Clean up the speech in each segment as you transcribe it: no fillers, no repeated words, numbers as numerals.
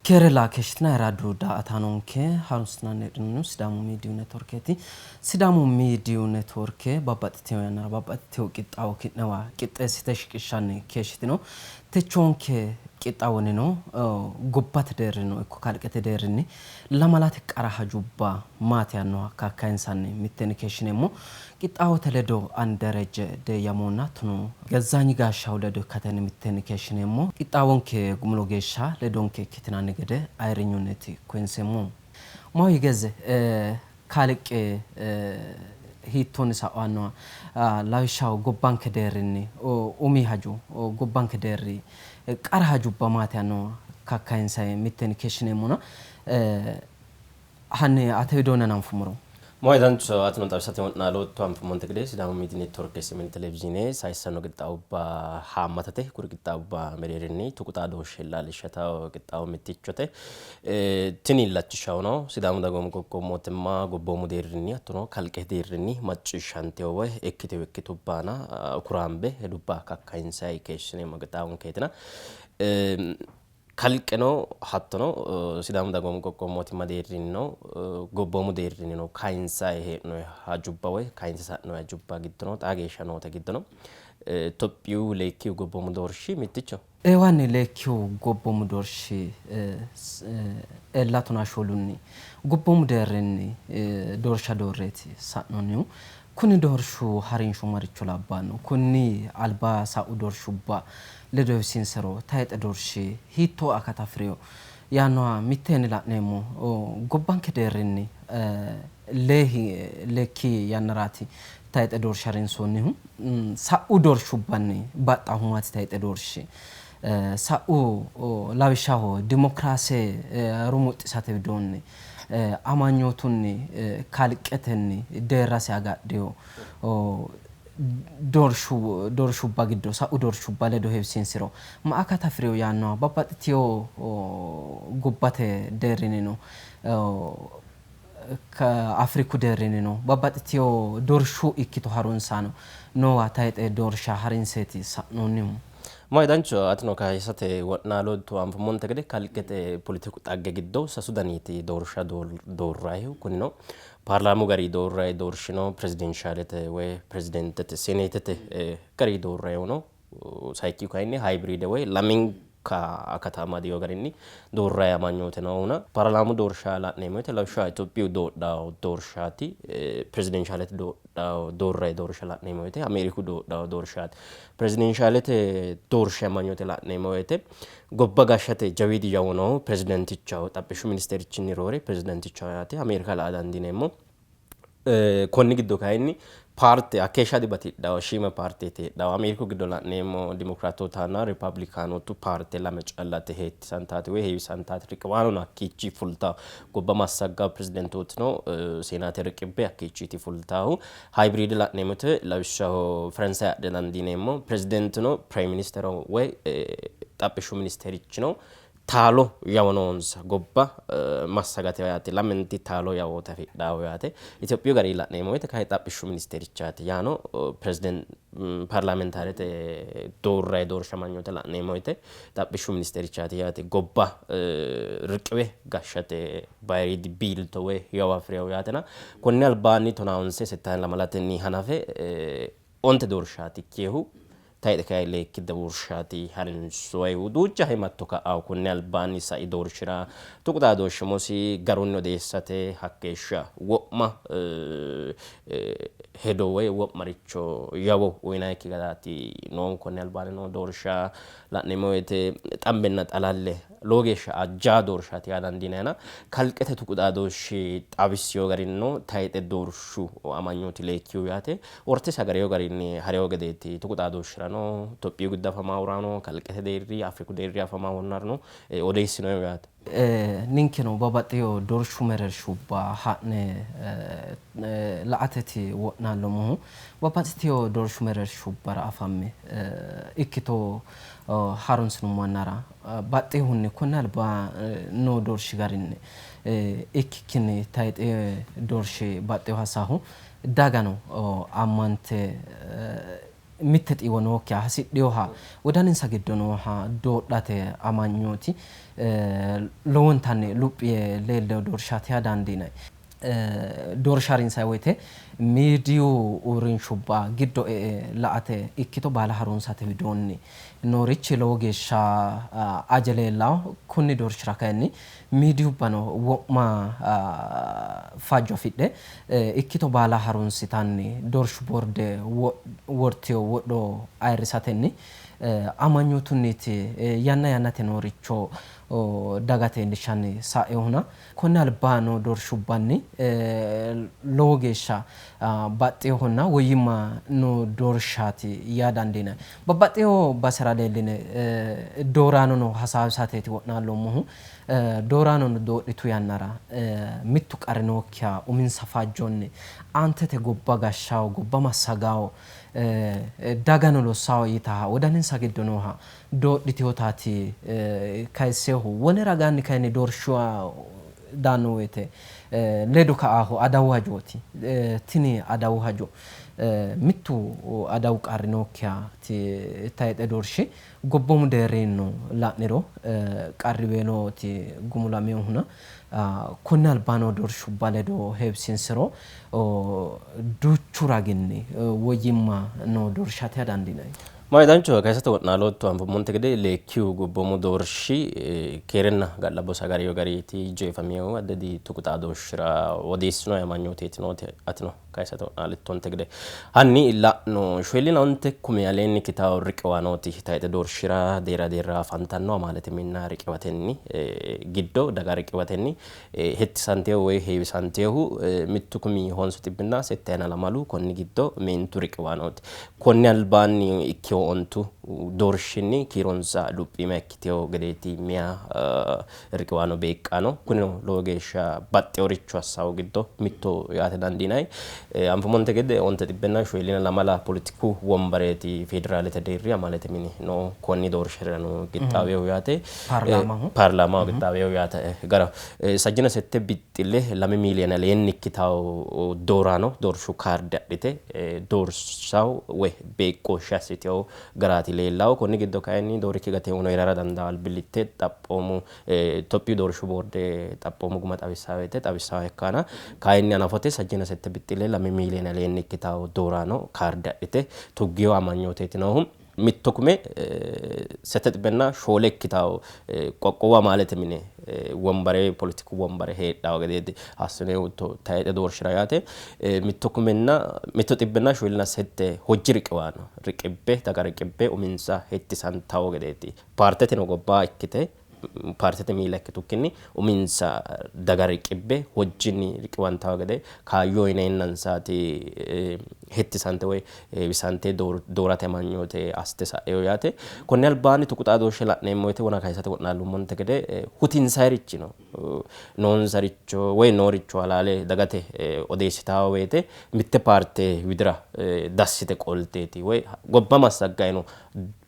Keerela keeshshitinayira daa''ataanonke harunsitinanni heedhinoonnihu Sidaamu Miidiyu Networkeeti. Sidaamu Miidiyu Networke babbaxxitino yannara babbaxxitino qixxaawo ki'newa qixxeessite shiqishshanni keeshshitino. Techoonke qixxaawonnino gobbate deerrinnino ikko kalqete deerrinni lamalate qara hajubba maati yaannoha kakkayinsanni mitteenni keeshshineemmo. Qixxaawote ledo ani Derejje Deeyyamoonna hattono Gezzaanyi Gaashshaw ledo ikkatenni mitteenni keeshshineemmo. Qixxaawonke gumulo geeshsha ledonke ikkitinanni gede ayirrinyunniti koyinseemmo. Maahoyye Gezze, kaaliiqi hiittoonni sa''annoha lawishshaho gobbanke deerrinni umi hajo gobbanke deerri qara hajubba maati yaannoha kakkayinsanni mitteenni keeshshineemmona Hanni ate widoonni hananfummoro. Mohe Dancho, atino xawisate wo'naalootto. Anfummonte gede Sidaamu Miidi Networke SMN Televizhiine sayissanno qixxaawubba haammatate. Kuri qixxaawubba mereerinni tuqu xaadooshshe illaallishshatanno qixxaawo mittichote. Tini illachishshannohuno Sidaamu Dagoomu Qoqqowu Mootimma gobboomu deerrinni hattono kalqete deerrinni macciishshantino woy ikkitino ikkitubba aana kuraambe hedubba kakkayinsanni keeshshineemmo qixxaawonkeetina. Kalqeno hattono Sidaamu Dagoomu Qoqqowu Mootimma deerrinnino gobboomu deerrinnino kayinsanni hee'noonni hajubba woy kayinse sa'noonni hajubba giddono xaa geeshsha noote giddono Itophiyu leekkihu gobboomu doorshi mitticho. Eewanni leekkihu gobboomu doorshi ella tonaa shoolunni gobboomu deerrinni doorsha doorreeti sa'noonnihu. Kuni doorshu harinsho maricho labbanno? Konni alba sa'u doorshubba ledo heewisiinsiro tayxe doorshi hiittoo akata afi'rino yaannoha mitteenni la'neemmo. Gobbanke deerrinni leekki yannaraati tayxe doorshi harinsoonnihu. Sa'u doorshubbanni baxxannohu maati tayxe doorshi? Sa'u lawishshaho dimokiraase rumuxxisate widoonni amanyootunni kalqetenni deerrasi agadhino doorshu doorshubba giddo sa'u doorshubba ledo heewisiinsiro ma akata afi'rino yaannoha babbaxxitino gobbate deerrinnino Afriku deerrinnino babbaxxitino doorshu ikkito harunsaano noowa tayxe doorsha harinseeti sa'noonnihu. Mayi Dancho, atino kayisate wo'naalootto. Anfummonte gede kalqete poletiku xagge giddo sasu daniti doorsha doorrayihu. Kunino paarlaamu gari doorrayi doorshi no, pirezidenshaalete woy pirezideentete seneetete gari doorrayihu no. Sayikkihu kayinni haybiriide woy lamenka akata amadino garinni doorrayi amanyoote noohuna paarlaamu doorsha la'neemmo woyte lawishshaho Itophiyu doodhawo doorshaati, pirezidenshaalete doodhawo doorrayi doorsha la'neemmo woyte Ameeriku doodhawo doorshaati. Pirezidenshaalete doorshi amanyoote la'neemmo woyte gobba gashshate jawiidi yawo noohu pirezidaantichaho, xaphishshu ministeerichinni roore pirezidaantichaho yaate. Ameerika la'a dandiineemmo. Konni giddo kayinni paarte hakkeeshsha dibatidhanno, shiima paarteeti heedhanno. Ameeriku giddo la'neemmo dimokiraatootanna ripaabilikaanootu paarte lame callate hettisantaati woy heewisantaati. Riqiwaanono hakkiichi fultanno. Gobba massagganno pirezidaantootino seenaate riqibbe hakkiichiiti fultannohu. Haybiriide la'neemmo woyte lawishshaho Ferensaye adha dandiineemmo. Pirezidaantino pirayim ministero woy xaphishshu ministerichino taalo yawo noonsa gobba massagate yaate. Lamenti taalo yawooti afidhawo yaate. Itophiyu garinni la'neemmo woyte kayi xaphishshu ministerichaati. Yaano pirezidaant paarlaamantaarete doorrayi doorsha amanyoote la'neemmo woyte xaphishshu ministerichaati yaate. Gobba riqiwe gashshate bayiriidi biilto woy yawo afi'rino yaatena konni albaanni tonaonse settanna lamalatenni hanafe onte doorshaati ikkinohu tayxe kayi leekki doorshaati harinsoyihu duucha himatto ka'ahu konni albaanni sai doorshira tuqu xaadooshshi umosi garunni odeessate hakkeeshsha wo'ma hedo woy wo'maricho yawo uyinannikki garaati noohu konni albaanni noo doorsha la'neemmo woyte xambenna xalalle lowo geeshsha aja doorshaati yaa dandiinayina kalqete tuqu xaadooshshi xawisino garinnino tayxe doorshu amanyooti leekkihu yaate ortesi agarino garinni harino gedeeti tuqu xaadooshshirano Itophiyu giddo afamahurano kalqete deerri Afriku deerri afamahurano odeessino yaate. Ninkeno babbaxxino doorshu mereershubba ha'ne la''ateeti wo'naalloommohu. Babbaxxitino doorshu mereershubbara afamme ikkito harunsinummo yannara baxxinohunni konni alba noo doorshi garinni ikkikkinni tayxe doorshi baxxinoha assannohu dagano ammante Mitte xiiwo nookkiha hasidhinoha wodaninsa giddo nooha doodhate amanyooti lowontanni luphi yee leellino doorshaati yaa dandiinanni. Doorsha harinsanni woyte miidiyu uurrinshubba giddo e'e la''ate ikkito baala harunsate widoonni noorichi lowo geeshsha aje leellanno. Kunni doorshira kayinni miidiyubbano wo'ma fajjo afidhe ikkito baala harunsitanni doorshu boorde wortino wodho ayirrisatenni amanyootunniti yanna yannate nooricho dagate iillishshanni sa'inohuna konni alba noo doorshubbanni lowo geeshsha baxxinohonna woyyimma noo doorshaati yaa dandiinanni. Babbaxxino basera leelline dooraanono hasaawisateeti wo'naalloommohu. Dooraanono doodhitu yannara mittu qarri nookkiha uminsa fajjonni aantete gobba gashshawo, gobba massagawo, dagano lossawo yitaha wodaninsa giddo nooha doodhitinotaati kayissinohu. Wole ragaanni kayinni doorshu daanno woyte ledo ka'aahu adawu hajooti. Tini adawu hajo mittu adawu qarri nookkihaati tayxe doorshi gobboomu deerrinnino la'niro qarriweelooti gumulaminohuna konni alba noo doorshubba ledo heewisiinsiro duuchu raginni woyyimma noo doorshaati yaa dandiinanni. Mayi danchaho kayisate wo'naalootto anfummonte gede leekkihu gobboomu doorshi keerenna ga'labbosi agarino gariiti jeefaminohu addi addi tuqu xaadooshshira odeessinoyi amanyooteeti nooti atino kayisate wo'naalittonte gede hanni la'no. Shoyillina onte kumi aleenni ikkitawo riqiwaanooti tayxe doorshira deerra deerra afantanno amaalete minna riqiwatenni giddo daga riqiwatenni hettisanteehu woy heewisanteehu mittu kumi honsu xibbinna settayina lamalu konni giddo meentu riqiwaanooti. Konni albaanni ikkiwo ontu doorshinni kiironsa luphiima ikkitewo gedeeti meya riqiwaano beeqqaano. Kunino lowo geeshsha baxxeworicho assawo giddo mitto yaate dandiinanni. Anfummonte gede onte xibbenna shoyillina lamala poletiku wombareeti federaalete deerri amaalete mini no konni doorshirano qixxaawehu yaate. Paarlaamaho. Paarlaamaho qixxaawehu yaate garaho. Sajjina sette bixxille lame miiliyoone aleenni ikkitawo dooraano doorshu kaarde adhite doorsawo woy beeqqooshshe assitewo garaati leellawo. Konni giddo kayinni doorikki gateehuno heerara dandawo albillitte xaphoomu Itophiyu doorshu boorde xaphoomu guma xawissawo woyte xawissawo ikkana kayinni hanafote sajjina sette bixxille lame miiliyoone aleenni ikkitawo dooraano kaarde adhite tuggiwo amanyooteeti noohu. Mitto kume sette xibbenna shoole ikkitawo qoqqowu amaalete mine wombare poletiku wombare heedhawo gedeeti assinoyihu tayxe doorshira yaate. Mitto kumenna mitto xibbenna shoolina sette hojji riqiwaano riqibbe daga riqibbe uminsa hettisantawo gedeeti paarteteno gobba ikkite paartete miila ikkitukkinni uminsa daga riqibbe hojjinni riqiwantawo gede kaayyo uyineennansaati hettisante woy heewisante doorate amanyoote assite sa'eyo yaate. Konni albaanni tuqu xaadooshshe la'neemmo woyte wona kayisate wo'naalummonte gede hutinsayirichi no. Noonsaricho woy nooricho halaale dagate odeessitawo woyte mitte paarte widira dassite qolteeti woy gobba massaggayi no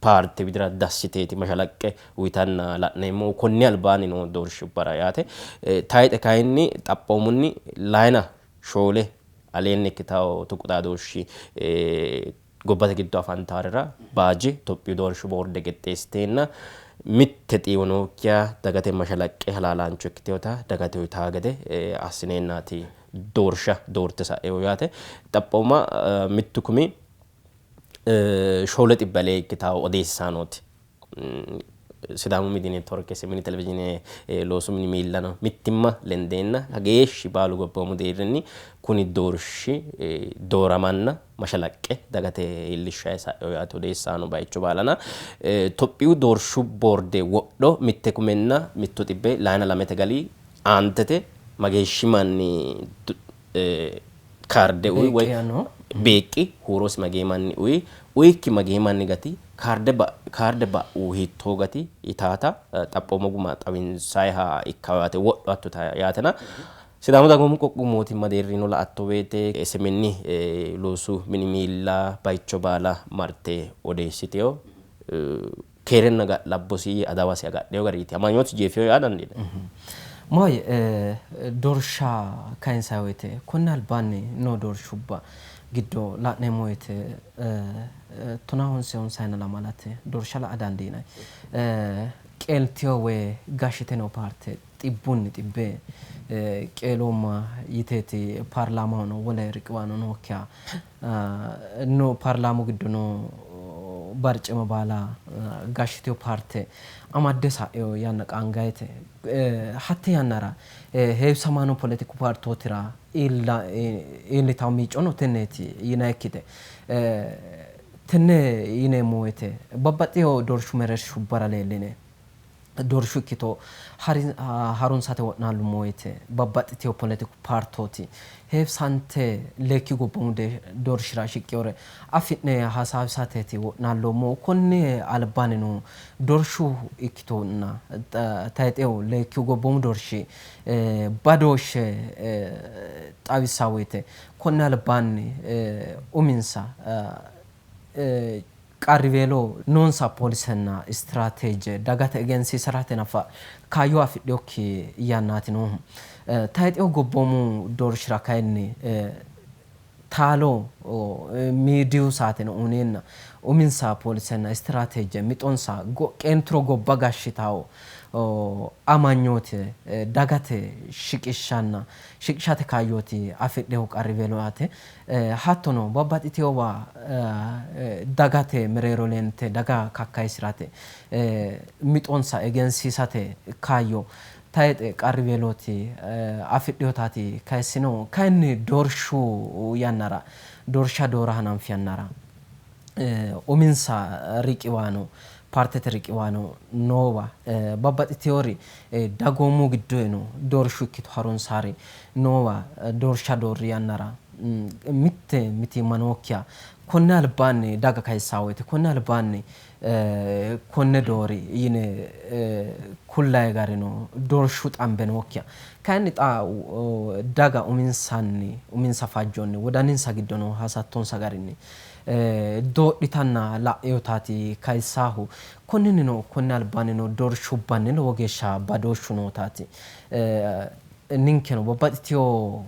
paarte widira dassiteeti mashalaqqe uyitanna la'neemmohu konni albaanni noo doorshubbara yaate. Tayixe kayinni xaphoomunni layina shoole aleenni ikkitawo tuqu xaadooshshi gobbate giddo afantaworira baaje Itophiyu doorshu boorde qixxeessiteenna mitte xiiwo nookkiha dagate mashalaqqe halaalaancho ikkitinota dagate uyitaa gede assineennaati doorsha doorte sa'eewo yaate. Xaphooma mittu kumi shoole xibbe alee ikkitawo odeessaanooti. Sidaamu Miidiyu Neetworke SMN Televizhiine loosu mini miillano mittimma lendeenna kageeshshi baalu gobboomu deerrinni kuni doorshi dooramanna mashalaqqe dagate iillishshanni sa'ino yaate odeessaano bayicho baalana. Tophiyu doorshu boorde wodho mitte kumenna mittu xibbe layina lamete gali aantete mageeshshi manni kaarde uyi woy beeqqi huurosi magee manni uyi uyikki magee manni gati kaarde kaarde ba'u hiittoo gati yitaata xaphoomu guma xawinsayiha ikkawo yaate wodho hatto yaatena Sidaamu dagoomu qoqqowu mootimma deerrino la''atto woyte SMN loosu mini miilla baycho baala marte odeessitino keerenna ga'labbosi adawasi agadhino gariiti amanyootu jeefino yaa dandiinanni. Maahoyye doorsha kayinsanni woyte konni albaanni noo doorshubba giddo la'neemmo woyte tonaa honse honsayina lamalate doorsha la''a dandiinanni. Qeeltino woyi gashshite noo paarte xibbunni xibbe qeeloomma yiteeti paarlaamahono wole riqiwaano nookkiha no paarlaamu giddo noo barcima baala gashshitino paarte amadde sa'ino yanna qaangayite. Hatte yannara heewisamaano poletiku paartootira iillitanno miicono tenneeti yinayikkite. Tenne yineemmo woyte babbaxxino doorshu mereershubbara leelline doorshu ikkito harunsate wo'naallummo woyte babbaxxitino poletiku paartooti heewisante leekki gobboomu doorshira shiqqinore afi'ne hasaawisateeti wo'naalloommohu. Konni albaanni noo doorshu ikkitonna tayxehu leekkihu gobboomu doorshi badooshshe xawissanno woyte konni albaanni uminsa qarriweelo noonsa poolisenna istiraateeje dagate egensiisirate nafa kaayyo afidhinokki yannaati noohu. Tayxehu gobboomu doorshira kayinni taalo miidiyu saateno uyneenna uminsa poolisenna istiraateeje mixonsa qeenturo gobba gashshitawo amanyoote dagate shiqishshanna shiqishate kaayyooti afidhinohu qarriweelo yaate. Hattono babbaxxitinowa dagate mereero leente daga kakkayisi'rate mixonsa egensiisate kaayyo tayxe qarriweelooti afidhinotaati kayissinohu. Kayinni doorshu yannara doorsha doora hananfi yannara uminsa riqiwaano paartete riqiwaano noowa babbaxxitinori dagoomu giddono doorshu ikkito harunsaari noowa doorsha doorri yannara mitte mitiimma nookkiha konni albaanni daga kayissanno woyte konni albaanni konne doori yine kullayi gari no, doorshu xambe nookkiha. Kayinni xa daga uminsanni uminsa fajjonni wodaninsa giddo noo hasattonsa garinni doodhitanna la'inotaati kayissaahu. Konninnino konni albaanni noo doorshubbanni lowo geeshsha badooshshu nootaati. Ninkeno babbaxxitino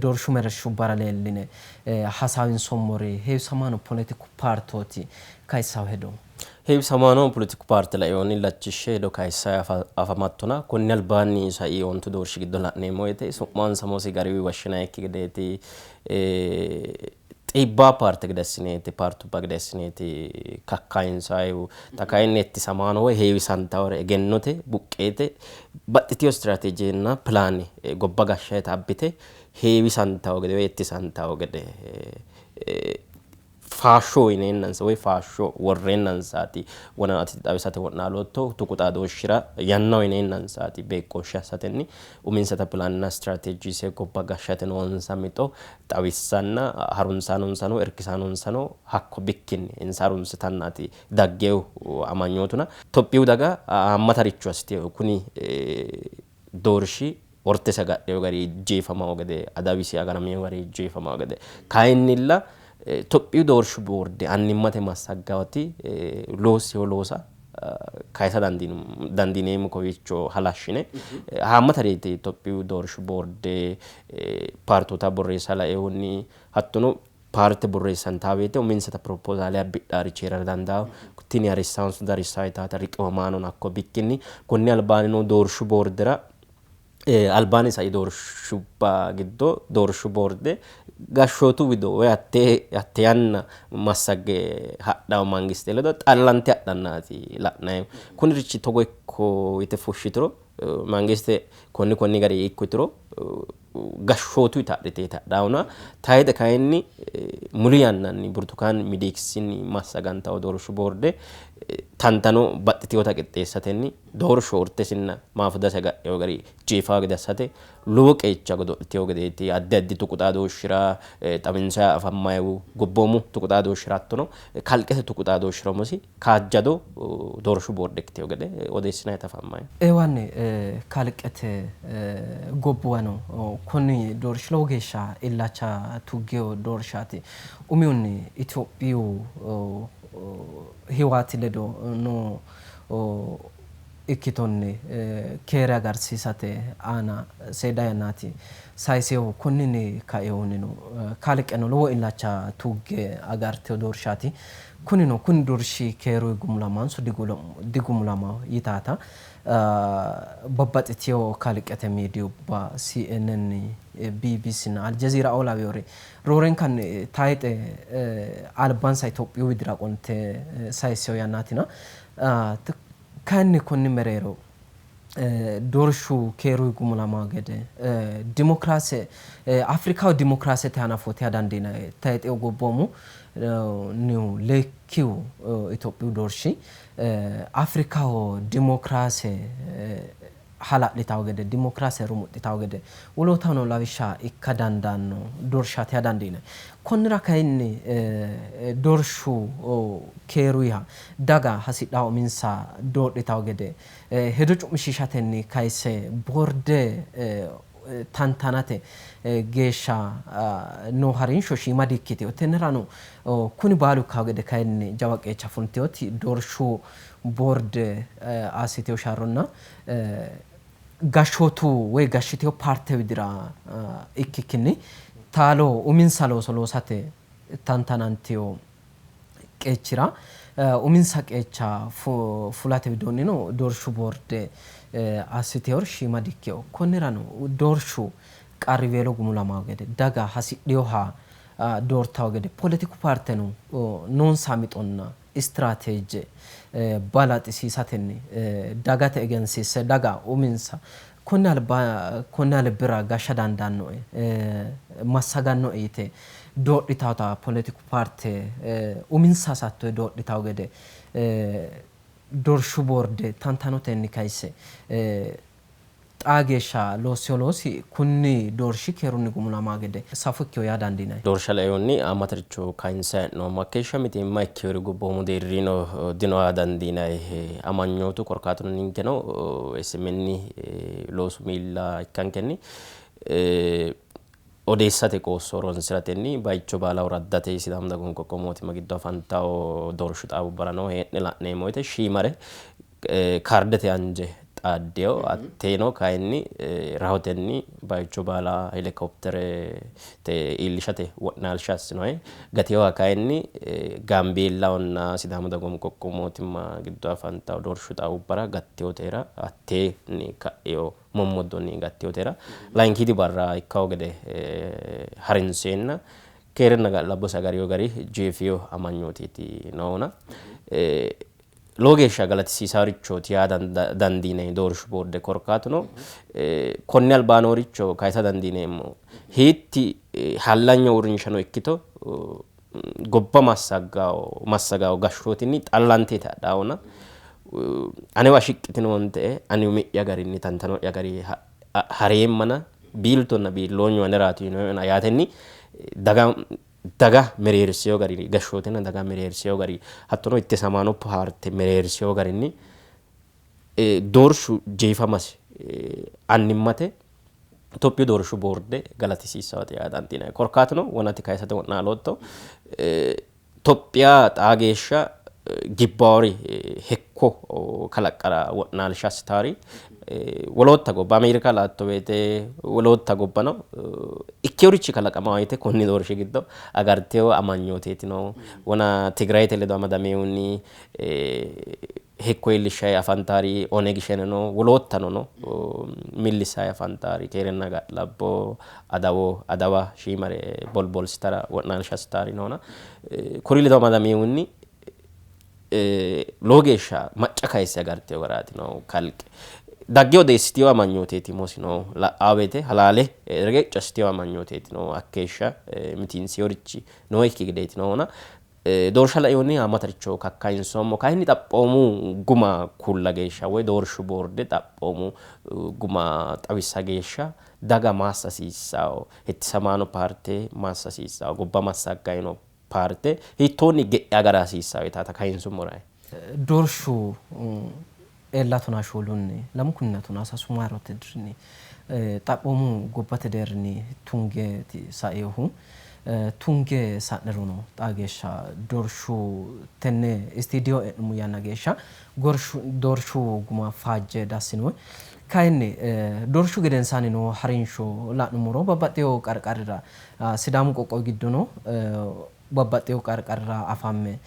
doorshu mereershubbara leelline hasaawinsommori heewisamaano poletiku paartooti kayissawo hedo. Heewisamaano poletiku paarte lainohunni illachishshe hedo kayissayi afamattona konni albaanni sai ontu doorshi giddo la'neemmo woyte su'mansa umosi gariwi woshshinayikki gedeeti xiibba paarte gede assineeti paartubba gede assineeti kakkayinsayihu. Xa kayinni hettisamaano woy heewisantawore egennote buqqeete baxxitino istiraateejenna pilaane gobba gashshayita abbite heewisantawo gede woy hettisantawo gede faasho uyineennansa woy faasho worreennansaati wona ati xawisate wo'naalootto tuqu xaadooshshira yanna uyineennansaati beeqqooshshe assatenni uminsata pilaanna istiraateejise gobba gashshate noonsa mixo xawissanna harunsaanonsano irkisaanonsano hakko bikkinni insa harunsitannaati daggeehu amanyootuna. Tophiyu daga haammataricho assiteehu kuni doorshi ortesi agadheyo gari jeefamawo gede adawisi agaramiyo gari jeefamawo gede kayinnilla Tophiyu doorshu boorde annimmate massaggawati loossiyo loosa kayisa dandiineemmo kowiicho halashshine. Haammatareeti Tophiyu doorshu boorde paartoota borreessa lainohunni hattono paarte borreessantaa woyte uminsata propoozaale abbidhaarichi heerara dandaao. Tini harissaanso diharissaao yitaata riqiwamaanono hakko bikkinni konni albaanni noo doorshu boordera albaanni sai doorshubba giddo doorshu boorde gashshootu wido woy hatte yanna massagge hadhanno mangiste ledo xallante hadhannaati la'nannihu. Kunirichi togo ikko yite fushshituro mangiste konni konni gari ikko yituro gashshootu yite adhiteeti hadhahuna tayxe kayinni muli yannanni Burtukaan Mideeksinni massagantawo doorshu boorde tantano baxxitinota qixxeessatenni doorshu ortesinna maafudasi agadhino gari jeefawo gede assate lowo qeecha godo'litino gedeeti. Addi addi tuqu xaadooshshira xawinsayi afammayihu gobboomu tuqu xaadooshshira hattono kalqete tuqu xaadooshshira umosi kaajjado doorshu boorde ikkitino gede odeessinayiti afammayi. Eewanni kalqete gobbuwano konni doorshi lowo geeshsha illacha tuggino doorshaati. Umihunni Itophiyu Hiwaati ledo noo ikkitonni keere agarsiisate aana seeda yannaati sayisinohu. Konninni kainohunnino kalqeno lowo illacha tugge agartino doorshaati. Kunino kuni doorshi keeru gumulamanso digumulama yitaata babbaxxitino kalqete miidiyubba CNN, BBC na Aljazeera lawinori roorenkanni tayixe albansa Itophiyu widira qolte sayissino yannaatina. Kayinni konni mereero doorshu keeru gumulama gede dimokiraase Afrikaho dimokiraasete hanafooti yaa dandiinanni. Tayixehu gobboomu nihu leekkihu Itophiyu doorshi Afrikaho dimokiraase hala'litawo gede dimokiraase rumuxxitawo gede wolootahono lawishsha ikka dandaanno doorshaati yaa dandiinanni. Konnira kayinni doorshu keeruyiha daga hasidhawo uminsa doodhitawo gede hedo cu'mishiishatenni kayisse boorde tantanate geeshsha noo harinsho shiima di''ikkitino. Tennerano kuni baalu ikkawo gede kayinni jawa qeecha fultinoti doorshu boorde assitino sharronna gashshootu woyi gashshitino paarte widira ikkikkinni taalo uminsa looso loosate tantanantino qeechira uminsa qeecha fulate widoonnino doorshu boorde assitinori shiima di''ikkino. Konnirano doorshu qarriweelo gumulamawo gede daga hasidhinoha doortawo gede poletiku paarteno noonsa mixonna istiraateeje balaxisiisatenni dagate egensiisse daga uminsa konni albira gashsha dandaannoe massagannoe yite doodhitawota poletiku paarte uminsa hasatto doodhitawo gede doorshu boorde tantanotenni kayisse xaa geeshsha loossino loosi kunni doorshi keerunni gumulama gede safo ikkino yaa dandiinanni. Doorsha lainohunni haamataricho kayinsanni hee'noommo. Hakkeeshsha mitiimma ikkinori gobboomu deerrino dino yaa dandiinanni. Amanyootu korkaatuno ninkeno SMN loosu miilla ikkankenni odeessate qoosso horonsiratenni bayicho baala woraddate Sidaamu Dagoomu Qoqqowu Mootimma giddo afantawo doorshu xaawubbarano hee'ne la'neemmo woyte shiimare kaardete anje xaaddeyo hatteeno kayinni rahotenni bayicho baala helikopterete iillishate wo'naalsha assinoyi. Gateyoha kayinni Gaambeellahonna Sidaamu Dagoomu Qoqqowu Mootimma giddo afantawo doorshu xaawubbara gatteyotera hatteenni ka'eyo mommoddonni gatteyotera layinkiti barra ikkawo gede harinseenna keerenna ga'labbose agariyo gari jeefiyo amanyootiiti noona. Lowo geeshsha galatisiisaarichooti yaa dandiinanni doorshu boorde korkaatuno konne albaa nooricho kayisa dandiineemmo. Hiitti hallanya uurrinshano ikkito gobba massagawo gashshootinni xallanteeti hadhaawona anewa shiqqitinoonte ani umi'ya garinni tantano'ya gari hareemmana biiltonna biilloonyu aneraati yinoena yaatenni daga mereersiyo gari gashshootinna daga mereersiyo gari hattono ittisamaano paarte mereersiyo garinni doorshu jeefamasi annimmate Itophiyu doorshu boorde galatisiissawate yaa dandiinanni. Korkaatuno wonati kayisate wo'naalootto Itophiya xaa geeshsha gibbawori hekko kalaqqara wo'naalsha assitaari wolootta gobba Ameerika laatto woyte wolootta gobbano ikkeworichi kalaqama woyte konni doorshi giddo agartewo amanyooteeti no. Wona Tigrayete ledo amadamehunni hekko iillishshayi afantaari Oneg Shene no woloottano no millissayi afantaari keerenna ga'labbo adawo adawa shiimare bolbolsitara wo'naalsha assitaari noona kuri ledo amadamehunni lowo geeshsha macca kayisse agartewo garaati no kalqe. Dagge odeessitewo amanyooteeti umosi no la'aa woyte halaale reqecci assitewo amanyooteeti no hakkeeshsha mitiinseworichi nooyikki gedeeti noona. Doorsha lainohunni haammataricho kakkayinsoommo. Kayinni xaphoomu guma kulla geeshsha woy doorshu boorde xaphoomu guma xawissa geeshsha daga maassa hasiissawo, hettisamaano paarte maassa hasiissawo, gobba massagganni noo paarte hiittoonni ge'e agara hasiissawo yitaata kayinsummoro ayi? Doorshu eella tonaa shoolunni lamu kuninna tonaa sasu maarote dirinni xaphoomu gobbate deerrinni tungeeti sainohu. Tunge sa'nirono xaa geeshsha doorshu tenne istiidiyo e'nummo yanna geeshsha doorshu guma faajje dassinoonni. Kayinni doorshu gedensaanni noo harinsho la'nummoro babbaxxewo qarqarira Sidaamu qoqqowi giddono babbaxxewo qarqarira afamme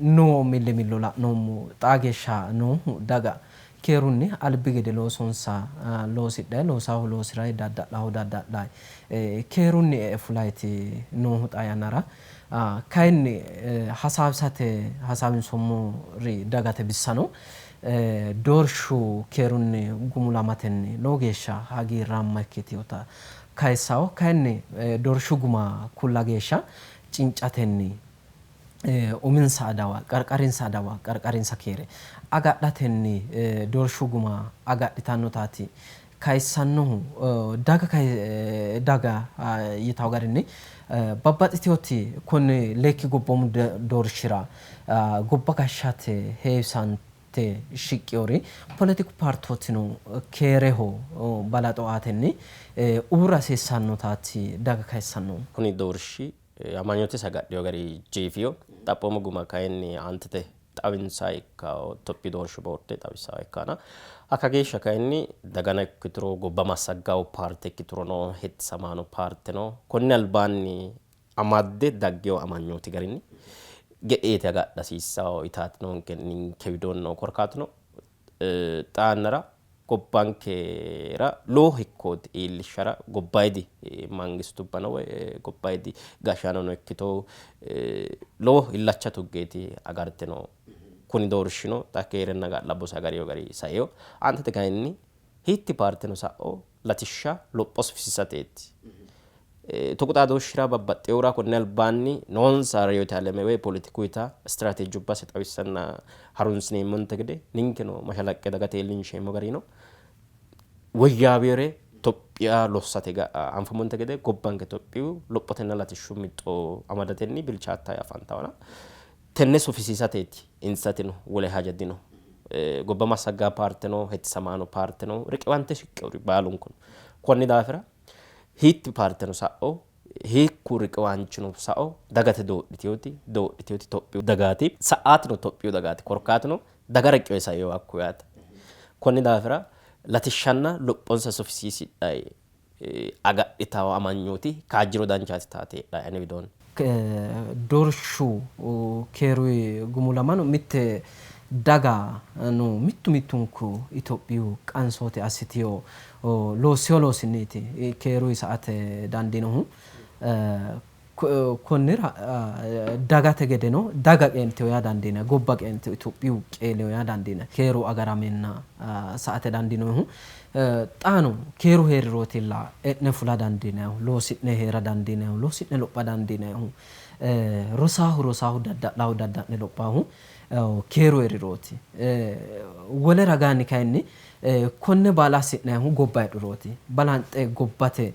noo millimillo la'noommo. Xaa geeshsha noohu daga keerunni albi gede loosonsa loosidhayi, loosaahu loosirayi, dadda'laahu dadda'layi keerunni e'e fulayti noohu xaa yannara. Kayinni hasaawisate hasaawinsommori dagate bissano doorshu keerunni gumulamatenni lowo geeshsha hagiirraamma ikkitinota kayissanno. Kayinni doorshu guma kulla geeshsha cincatenni uminsa adawa, qarqarinsa adawa, qarqarinsa keere agadhatenni doorshu guma agadhitannotaati kayissannohu. Daga daga yitawo garinni babbaxxitinoti konni leekki gobboomu doorshira gobba gashshate heewisante shiqqinori poletiku paartootino keereho balaxo aatenni uurra hasiissannotaati daga kayissannohu. Kuni doorshi amanyootesi agadhino gari jeefino. Xaphoomu guma kayinni aantete xawinsa ikka Itophiyu doorshu boorde xawissa ikkana hakka geeshsha kayinni dagana ikkituro gobba massaggawo paarte ikkiturono hettisamaano paarteno konni albaanni amadde daggewo amanyooti garinni ge'eete agadha hasiissawo yitaati noonke ninke widoonni korkaatuno xaa yannara gobbankera lowo hekkooti iillishshara gobbayidi mangistubbano woy gobbayidi gashshaanono ikkito lowo illacha tuggeeti agarte no. Kuni doorshino xa keerenna ga'labbosi agarino gari saino. Aantete kayinni hiitti paarteno sa'o latishsha lopho sufisiisateeti. Tuqu xaadooshshira babbaxxinohura konni albaanni noonsa reyote aleme woy poletikuyita istiraateejubbase xawissanna harunsineemmonte gede ninkeno mashalaqqe dagate iillinsheemmo gari no. Woyyaawinore Itophiya lossate anfummonte gede gobbanke Itophiyu lophotenna latishshu mixo amadatenni bilchaattanni afantannona tenne sufisiisateeti insatino wole haja dino. Gobba massaggaa paarteno hettisamaano paarteno riqiwante shiqqinori baalunku no. Konni daafira hiitti paarteno sa'o hiikku riqiwaanchino sa'o dagate doodhitinoti doodhitinoti Itophiyu dagaati. Sa'aatino Itophiyu dagaati. Korkaatuno daga riqiwe saino hakku yaate. Konni daafira latishshanna lophonsa sufisiisidhayi agadhitawo amanyooti kaajjiro danchaati taate heedhae ane widoonni. Doorshu keeruyi gumulamano mitte daga no mittu mittunku Itophiyu qansooti assitino loossino loosinniiti keeruyi sa''ate dandiinohu. Konnira dagate gedeno daga qeeltino yaa dandiinanni, gobba qeeltino, Itophiyu qeelino yaa dandiinanni. Keeru agarameenna sa''ate dandiinoonnihu xaano keeru hee'rirootilla e'ne fula dandiinannihu, loosi'ne hee'ra dandiinannihu, loosi'ne lopha dandiinannihu, rosaahu rosaahu dadda'laahu dadda'le lophaahu keeru hee'rirooti. Wole ragaanni kayinni konne baala hasi'nannihu gobba heedhurooti. Balanxe gobbate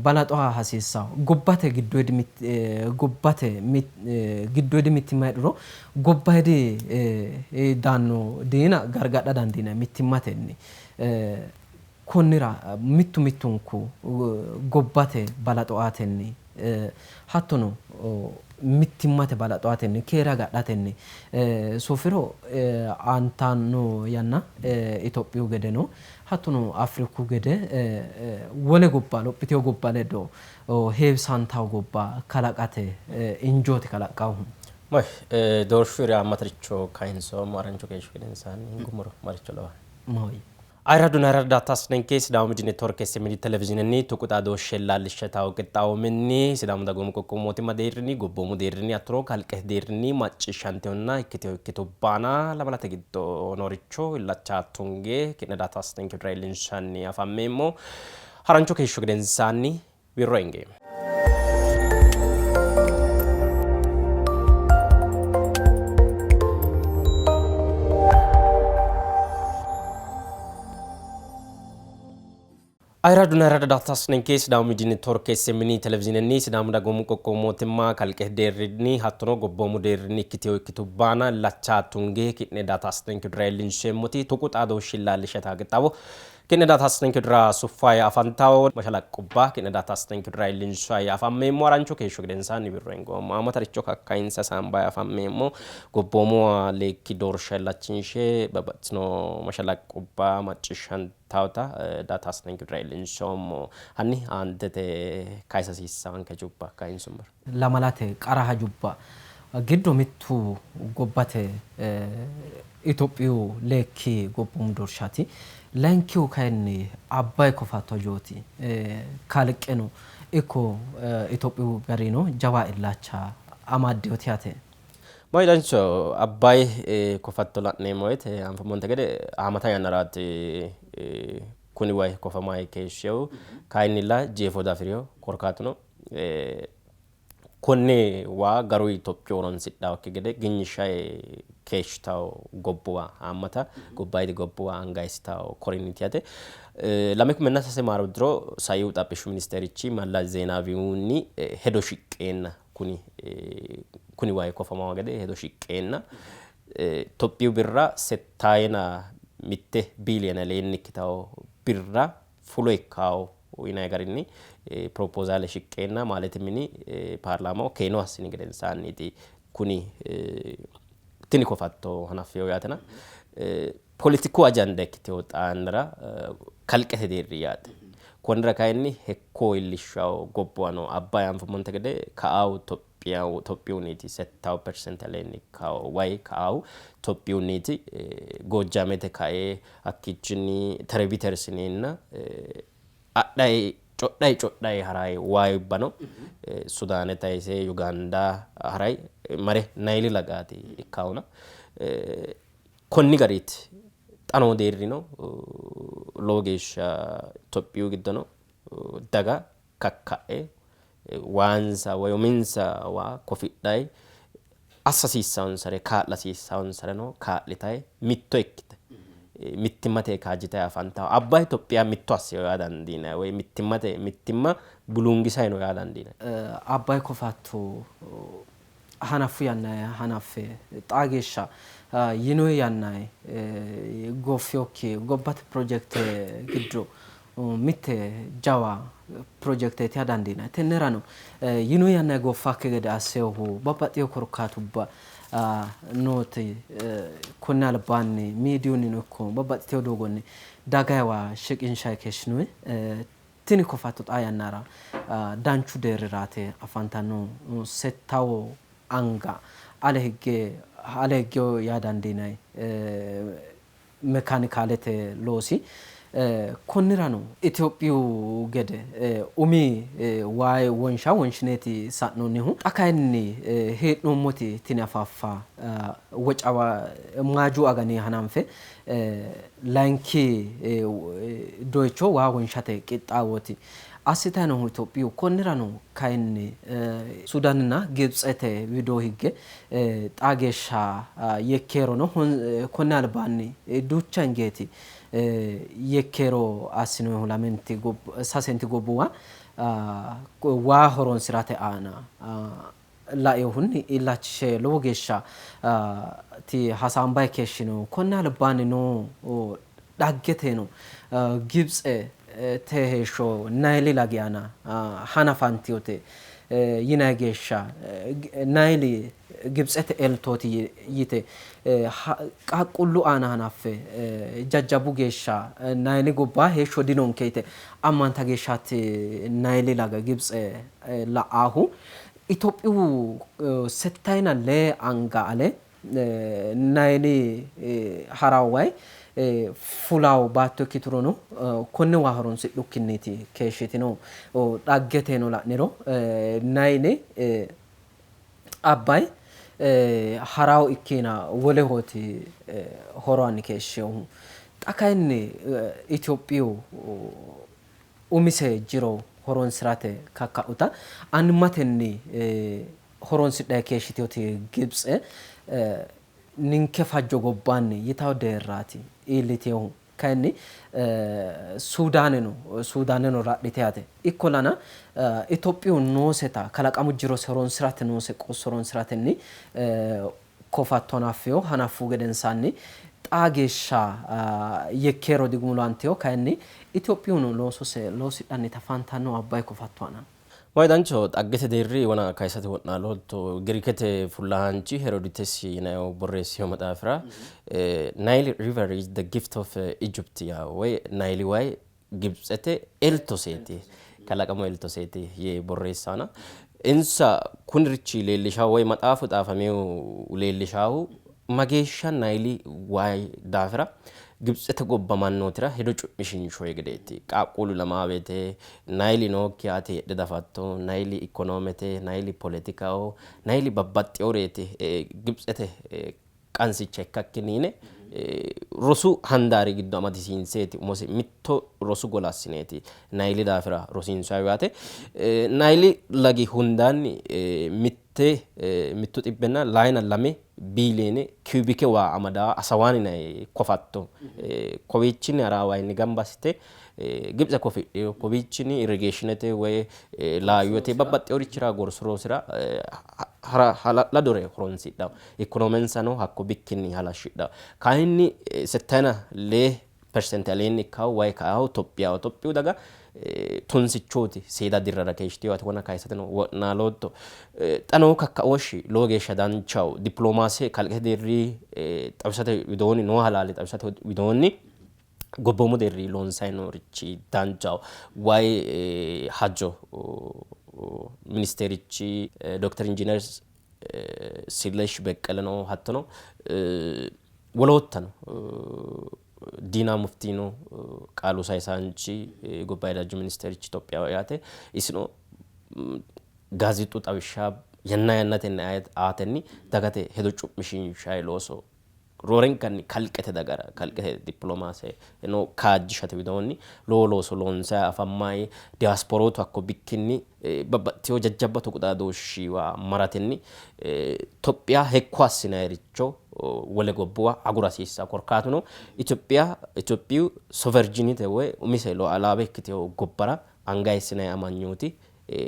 balaxo aa hasiissanno. Gobbate giddoyidi gobbate giddoyidi mittimma heedhuro gobbayidi daanno diina gargadha dandiinanni mittimmatenni. Konnira mittu mittunku gobbate balaxo aatenni hattono mittimmate balaxo aatenni keere agadhatenni sufiro aantanno yanna Itophiyu gedeno hattono Afriku gede wole gobba lophitino gobba ledo heewisantanno gobba kalaqate injooti kalaqqannohu. May doorshu haammataricho kayinsoommo harancho keeshsho gedensaanni hingummoro maricho lawanno? Maahoyye. Ayirradunna ayirradda daatasinenke Sidaamu Miidiyu Networke SMN Televizyinenni tuqu xaadooshshe illaallishshe tawo qixxaawo minni Sidaamu Dagoomu Qoqqowu Mootimma deerrinni, gobboomu deerrinni hattono kalqete deerrinni macciishshantinonna ikkitino ikkitubba aana lamalate giddo nooricho illacha tunge ki'ne daatasinenke widira iillinshanni afammeemmo. Harancho keeshsho gedensaanni wirro hingeemmo. Ayirradunna ayirradda daatasinenke Sidaamu Miidiyu Networke SMN Televizyinenni Sidaamu Dagoomu Qoqqowu Mootimma kalqete deerrinni hattono gobboomu deerrinni ikkitino ikkitubba aana illacha tunge ki'ne daatasinenke widira iillinsheemmoti tuqu xaadooshshi illaallishate qixxaawo. Ki'ne daa''ataasinenke widira suffayi afantawo mashalaqqubba ki'ne daa''ataasinenke widira iillinshayi afammeemmo. Harancho keeshsho gedensaanni wirro hingoommo. Haamataricho kakkayinse hasaambayi afammeemmo. Gobboomu leekki doorsha illachinshe babbaxxitino mashalaqqubba macciishshantawota daa''ataasinenke widira iillinshoommo. Hanni aantete kayisa hasiissaanke hajubba kayinsummoro. Lamalate qara hajubba giddo mittu gobbate Itophiyu leekki gobboomu doorshaati. Layinkihu kayinni Abbayi kofatto hajooti. Kalqeno ikko Itophiyu garino jawa illacha amaddinote yaate. Mayidancho Abbayi kofatto la'neemmo woyte anfummonte gede haammata yannaraati kuni way kofamayi keeshshinohu. Kayinnilla jeefo diafi'rino. Korkaatuno konne waa garu Itophiyu horonsidhannokki gede ginyishshayi keeshshitawo gobbuwa haammata gobbayidi gobbuwa anga eessitawo korinniiti yaate. 2003 maaro diro saiu xaphishshu ministerichi Mallas Zeenaawihunni hedo shiqqeenna kuni kuni wayi kofamawo gede hedo shiqqeenna Itophiyu birra settayina mitte biiliyoone aleenni ikkitawo birra fulo ikkawo yinanni garinni piropozaale shiqqeenna maalete mini paarlaamaho keeno assini gedensaanniiti kuni tini kofatto hanaffino yaatena poletiku ajanda ikkitewo xaa yannara kalqete deerri yaate. Konnira kayinni hekko iillishshawo gobbuwa no. Abbayi anfummonte gede ka'awu Itophiyunniti settawu perseente aleenni ikkawo wayi ka'awu Itophiyunniti Goojjaamete kae hakkiichinni terebitersineenna adhayi codhayi codhayi harayi wayibbano Sudaane tayise Yugaanda harayi mare Nayili lagaati ikkawona konni gariiti xa noo deerrino lowo geeshsha Itophiyu giddono daga kakka'e waansa woy uminsa waa kofidhayi assa hasiissaansare kaa'la hasiissaansareno kaa'litayi mitto ikkite mittimmate kaajjitayi afantawo. Abbayi Itophiya mitto assino yaa dandiinanni woy mittimmate mittimma buluungisayi no yaa dandiinanni. Abbayi kofatto hanaffu yannanni hanaffe xaa geeshsha yinoyi yannanni gooffinokki gobbate pirojekte giddo mitte jawa pirojekteeti yaa dandiinanni. Tennerano yinoyi yannanni gooffakki gede assinohu babbaxxino korkaatubba nooti konni albaanni miidiyunnino ikko babbaxxitino doogonni dagayiwa shiqinshanni keeshshinoyi. Tini kofatto xaa yannara danchu deerriraati afantannohu. Settawo anga ale higge ale higgino yaa dandiinanni mekaanikaalete loosi. Konnirano Itophiyu gede umi waay wonsha wonshineeti sa'noonnihu. Xa kayinni hee'noommoti tini afaaffa Wocawa Maaju agani hananfe Layinki doyicho waa wonshate qixxaawooti assitanni noohu Itophiyu. Konnirano kayinni Suudanenna Gibtsete widoo higge xaa geeshsha yekkeerono konni albaanni duucha hingeeti yekkeero assinoonnihu lamenti sasenti gobbuwa waa horonsi'rate aana lainohunni illachishe lowo geeshsha ti hasaambanni keeshshinohu. Konni albaanni noo dhaggeteno Gibtse te heeshsho Nayili lagi aana hanafantinote yinanni geeshsha Nayili Gibtsete eltooti yite qaaqquullu aana hanaffe jajjabbu geeshsha Nayili gobba heeshsho dinonke yite ammanta geeshshaati Nayili laga Gibtse la''aahu. Itophiyu settayina lee anga ale Nayili ha'ranno wayi fulawo baatto ikkiturono konne waa horonsidhukkinniiti keeshshitinohu. Dhaggeteno la'niro Nayili Abbayi ha'rawo ikkiina wolehooti horo aanni keeshshinohu. Xa kayinni Itophiyu umise jiro horonsi'rate kakka'uta annimmatenni horonsidhanni keeshshitinoti Gibtse ninke fajjo gobbaanni yitanno deerraati iillitinohu. Kayinni Suudaaneno Suudaaneno ra'lite yaate. Ikkollana Itophiyu nooseta kalaqamu jirose horonsi'rate noose qoosso horonsi'ratenni kofatto hanaffino. Hanaffuhu gedensaanni Xaa geeshsha yekkeero digumulantino, kayinni Itophiyuno loosose loosidhanni afantanno Abbayi kofatto aana. Wayi dancho xaggete deerri wona kayisate wo'naalootto. Girikete fullahaanchi Heroditesi yinannihu borreessino maxaafira Nile River is the gift of Egypt yaa woy Nayili wayi Gibitsete eltoseeti, kalaqamu eltoseeti yee borreessaana. Insa kunirichi leellishahu woy maxaafu xaafaminohu leellishahu mageeshsha Nayili wayi daafira Gibitsete gobba mannootira hedo cu'mishiinshoyi gedeeti. Qaaqquullu lamaawete, Nayili nookkiha ati heedhe dafatto, Nayili ikonoomete, Nayili poletikaho, Nayili babbaxxeyoreeti, Gibitsete qansicha ikkakkinni yine rosu handaari giddo amadisiinseeti umose mitto rosu gola assineeti Nayili daafira rosiinsayi yaate. Nayili lagi hundaanni mitte mittu xibbenna layina lame biiliyeene kiyubike waa amadaa Asawaani yinanni kofatto kowiichinni haraa wayinni gamba assite Gibitse kofidhino. Kowiichinni irrigeeshinete woy laayyote babbaxxinorichira gorsu loosira hala'ladore horonsidhanno. Ikonoomensano hakko bikkinni halashshidhanno. Kayinni settayina lee persente aleenni ikkanno wayi ka''ahu Itophiyaho. Itophiyu daga tunsichooti seeda dirrara keeshshitino yaate. Wona kayisateno wo'naalootto. Xa noo kakkaooshshi lowo geeshsha danchaho. Dipiloomaase kalqete deerri xawisate widoonni noo halaale xawisate widoonni gobboomu deerri loonsanni noorichi danchaho. Wayi hajo ministerichi dokter Injiiner Silesh Beqqeleno hattono woloottano Diina Muftino qaalu sayisaanchi gobbayidi hajo ministerichi Itophiyaho yaate. Isino gaazeexu xawishsha yanna yannatenni aatenni dagate hedo cu'mishiinshanni looso roorenkanni kalqete dagara kalqete dipiloomaase no kaajjishate widoonni lowo looso loonsanni afammanni. Diyaasporootu hakko bikkinni babbaxxitewo jajjabba tuqu xaadooshshiwa maratenni Itophiya hekko assinanniricho wole gobbuwa agura hasiissanno. Korkaatuno Itophiya Itophiyu soverjinite woy umise lualaawe ikkitewo gobbara anga eessinanni amanyooti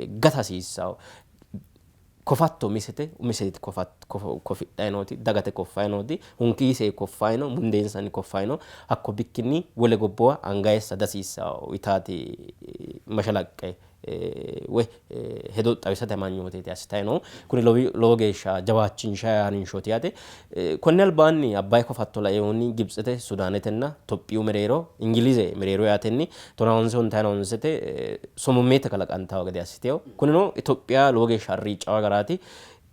gata hasiissanno. Kofatto umisete, umiseti kofidhanni nooti, dagate koffanni nooti, hunkiisei koffanni no, mundeensanni koffanni no. Hakko bikkinni wole gobbuwa anga eessa dihasiissanno yitaati mashalaqqe woy hedo xawisate amanyooteeti assitanni noohu. Kuni lowo geeshsha jawaachinshanni harinshooti yaate. Konni albaanni Abbayi kofatto lainohunni Gibitsete, Sudaanetenna Tophiyu mereero Ingilize mereero yaatenni tonaa honse ontayina honsete sumummeette kalaqantanno gede assitino. Kunino Itophiya lowo geeshsha arriiccawa garaati.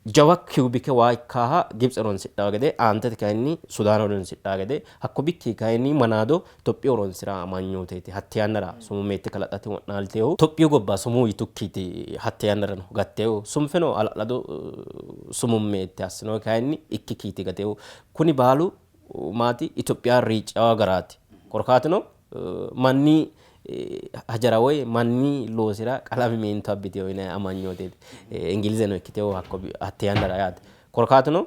Jawa kiyubike waa ikkaaha Gibitse horonsidhanno gede, aantete kayinni Sudaane horonsidhanno gede, hakko bikki kayinni manaado Itophiyu horonsira amanyooteeti. Hatte yannara sumummeette kalaqate wo'naaltinohu Itophiyu gobba sumuu yitukkiiti hatte yannarano gattinohu. Sunfeno hala'lado sumummeette assinohu kayinni ikkikkiiti gatinohu. Kuni baalu maati Itophiya riiccawa garaati. Korkaatuno manni hajara woy manni loosira qalame meento abbitino yinanni amanyooteeti. Ingilizeno ikkitino hakko hatte yannara yaate. Korkaatuno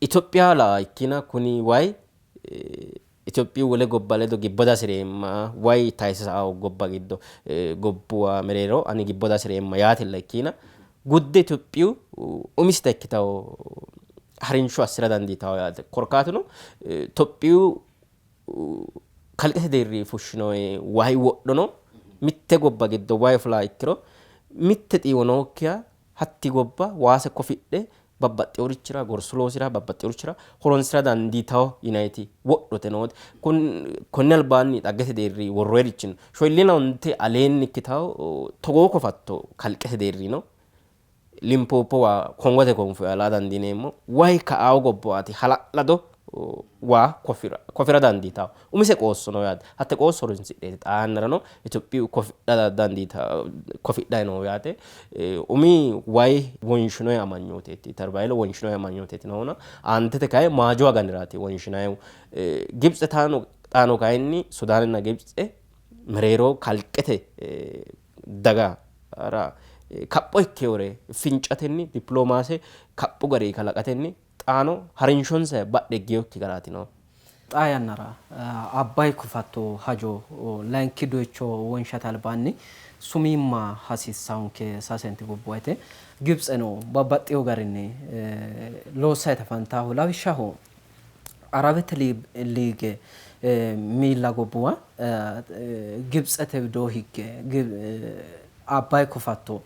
Itophiya lawa ikkina kuni wayi Itophiyu wole gobba ledo gibbo dihasireemma, wayi tayise sa''awo gobba giddo gobbuwa mereero ani gibbo dihasireemma yaatella ikkina gudde Itophiyu umisita ikkitawo harinsho assi'ra dandiitawo yaate. Korkaatuno Itophiyu kalqete deerri fushshino wayi wodhono mitte gobba giddo wayi fulaa ikkiro mitte xiiwo nookkiha hatti gobba waase kofidhe babbaxxeworichira gorsu loosira babbaxxeworichira horonsira dandiitawo yinayiti wodhote noote. Konni albaanni dhaggete deerri worroyirichi no. Shoyillina onte aleenni ikkitawo togoo kofatto kalqete deerri no. Limpopo waa Kongote konfo yaa laa dandiineemmo. Wayi ka'aawo gobbuwaati hala'lado waa kofira dandiitanno. Umise qoosso no yaate. Hatte qoosso horonsidheeti xaa yannarano Itophiyu kofidha dandiitanno kofidhanni noohu yaate. Umi wayi wonshinoyi amanyooteeti terbaayile wonshinoyi amanyooteeti noohuna aantete kayi maajo aganiraati wonshinayihu. Gibitse xaano kayinni Sudaanenna Gibitse mereero kalqete dagara kapho ikkinore fincatenni dipiloomaase kaphu garinni kalaqatenni xaano harinshonsa badhe higginokki garaati noohu. Xaa yannara Abbayi kofatto hajo layinki doyicho wonshate albaanni sumiimma hasiissannonke sasenti gobbuwa yite Gibtseno babbaxxino garinni loossanni afantanno. Lawishshaho, Arawete liige miilla gobbuwa Gibtsete widoo higge Abbayi kofatto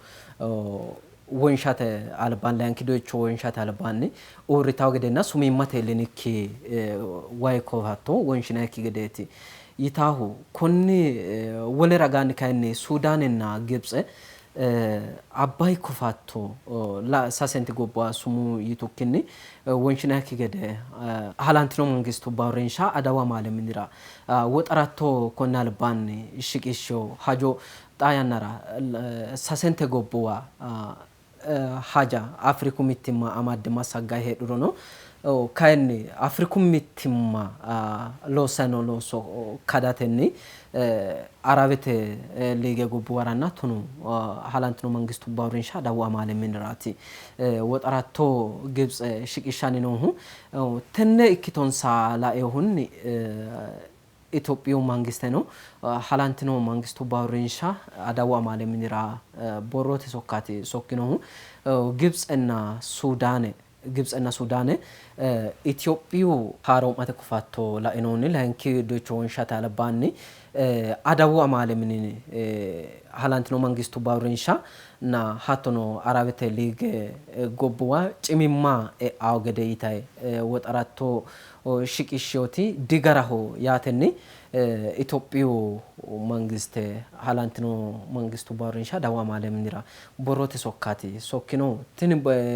wonshate albaanni layinki doyicho wonshate albaanni uurritawo gedenna sumiimmate iillinikki wayi kofatto wonshinayikki gedeeti yitaahu. Konni wole ragaanni kayinni Suudaanenna Gibtse Abbayi kofatto sasenti gobbuwa sumuu yitukkinni wonshinayikki gede Halantino Mangistubba Uurrinsha adawu amaale minira woxaratto konni albaanni shiqishshino hajo xaa yannara sasente gobbuwa haja Afriku mittimma amadde massagganni heedhurono kayinni Afriku mittimma loossanni noo looso kadatenni Arawete liige gobbuwaranna hattono Halantino Mangistubba Uurrinsha adawu amaale miniraati woxaratto Gibtse shiqishshanni noohu. Tenne ikkitonsa lainohunni Itophiyu mangisteno Halantino Mangistubba Uurrinsha adawu amaale minira borrote sokkaati sokkinohu. Gibtsenna Suudaane Gibtsenna Suudaane Itophiyu haaroo'mate kofatto lainohunni layinki doyicho wonshate albaanni adawu amaale mini Halantino Mangistubba Uurrinsha na hattono Arawete Liige gobbuwa cimimma e'anno gede yitayi woxaratto shiqishshinoti digaraho yaatenni Itophiyu mangiste Halantino Mangistubba Uurrinsha adawu amaale minira borrote sokkaati sokkinohu. Tini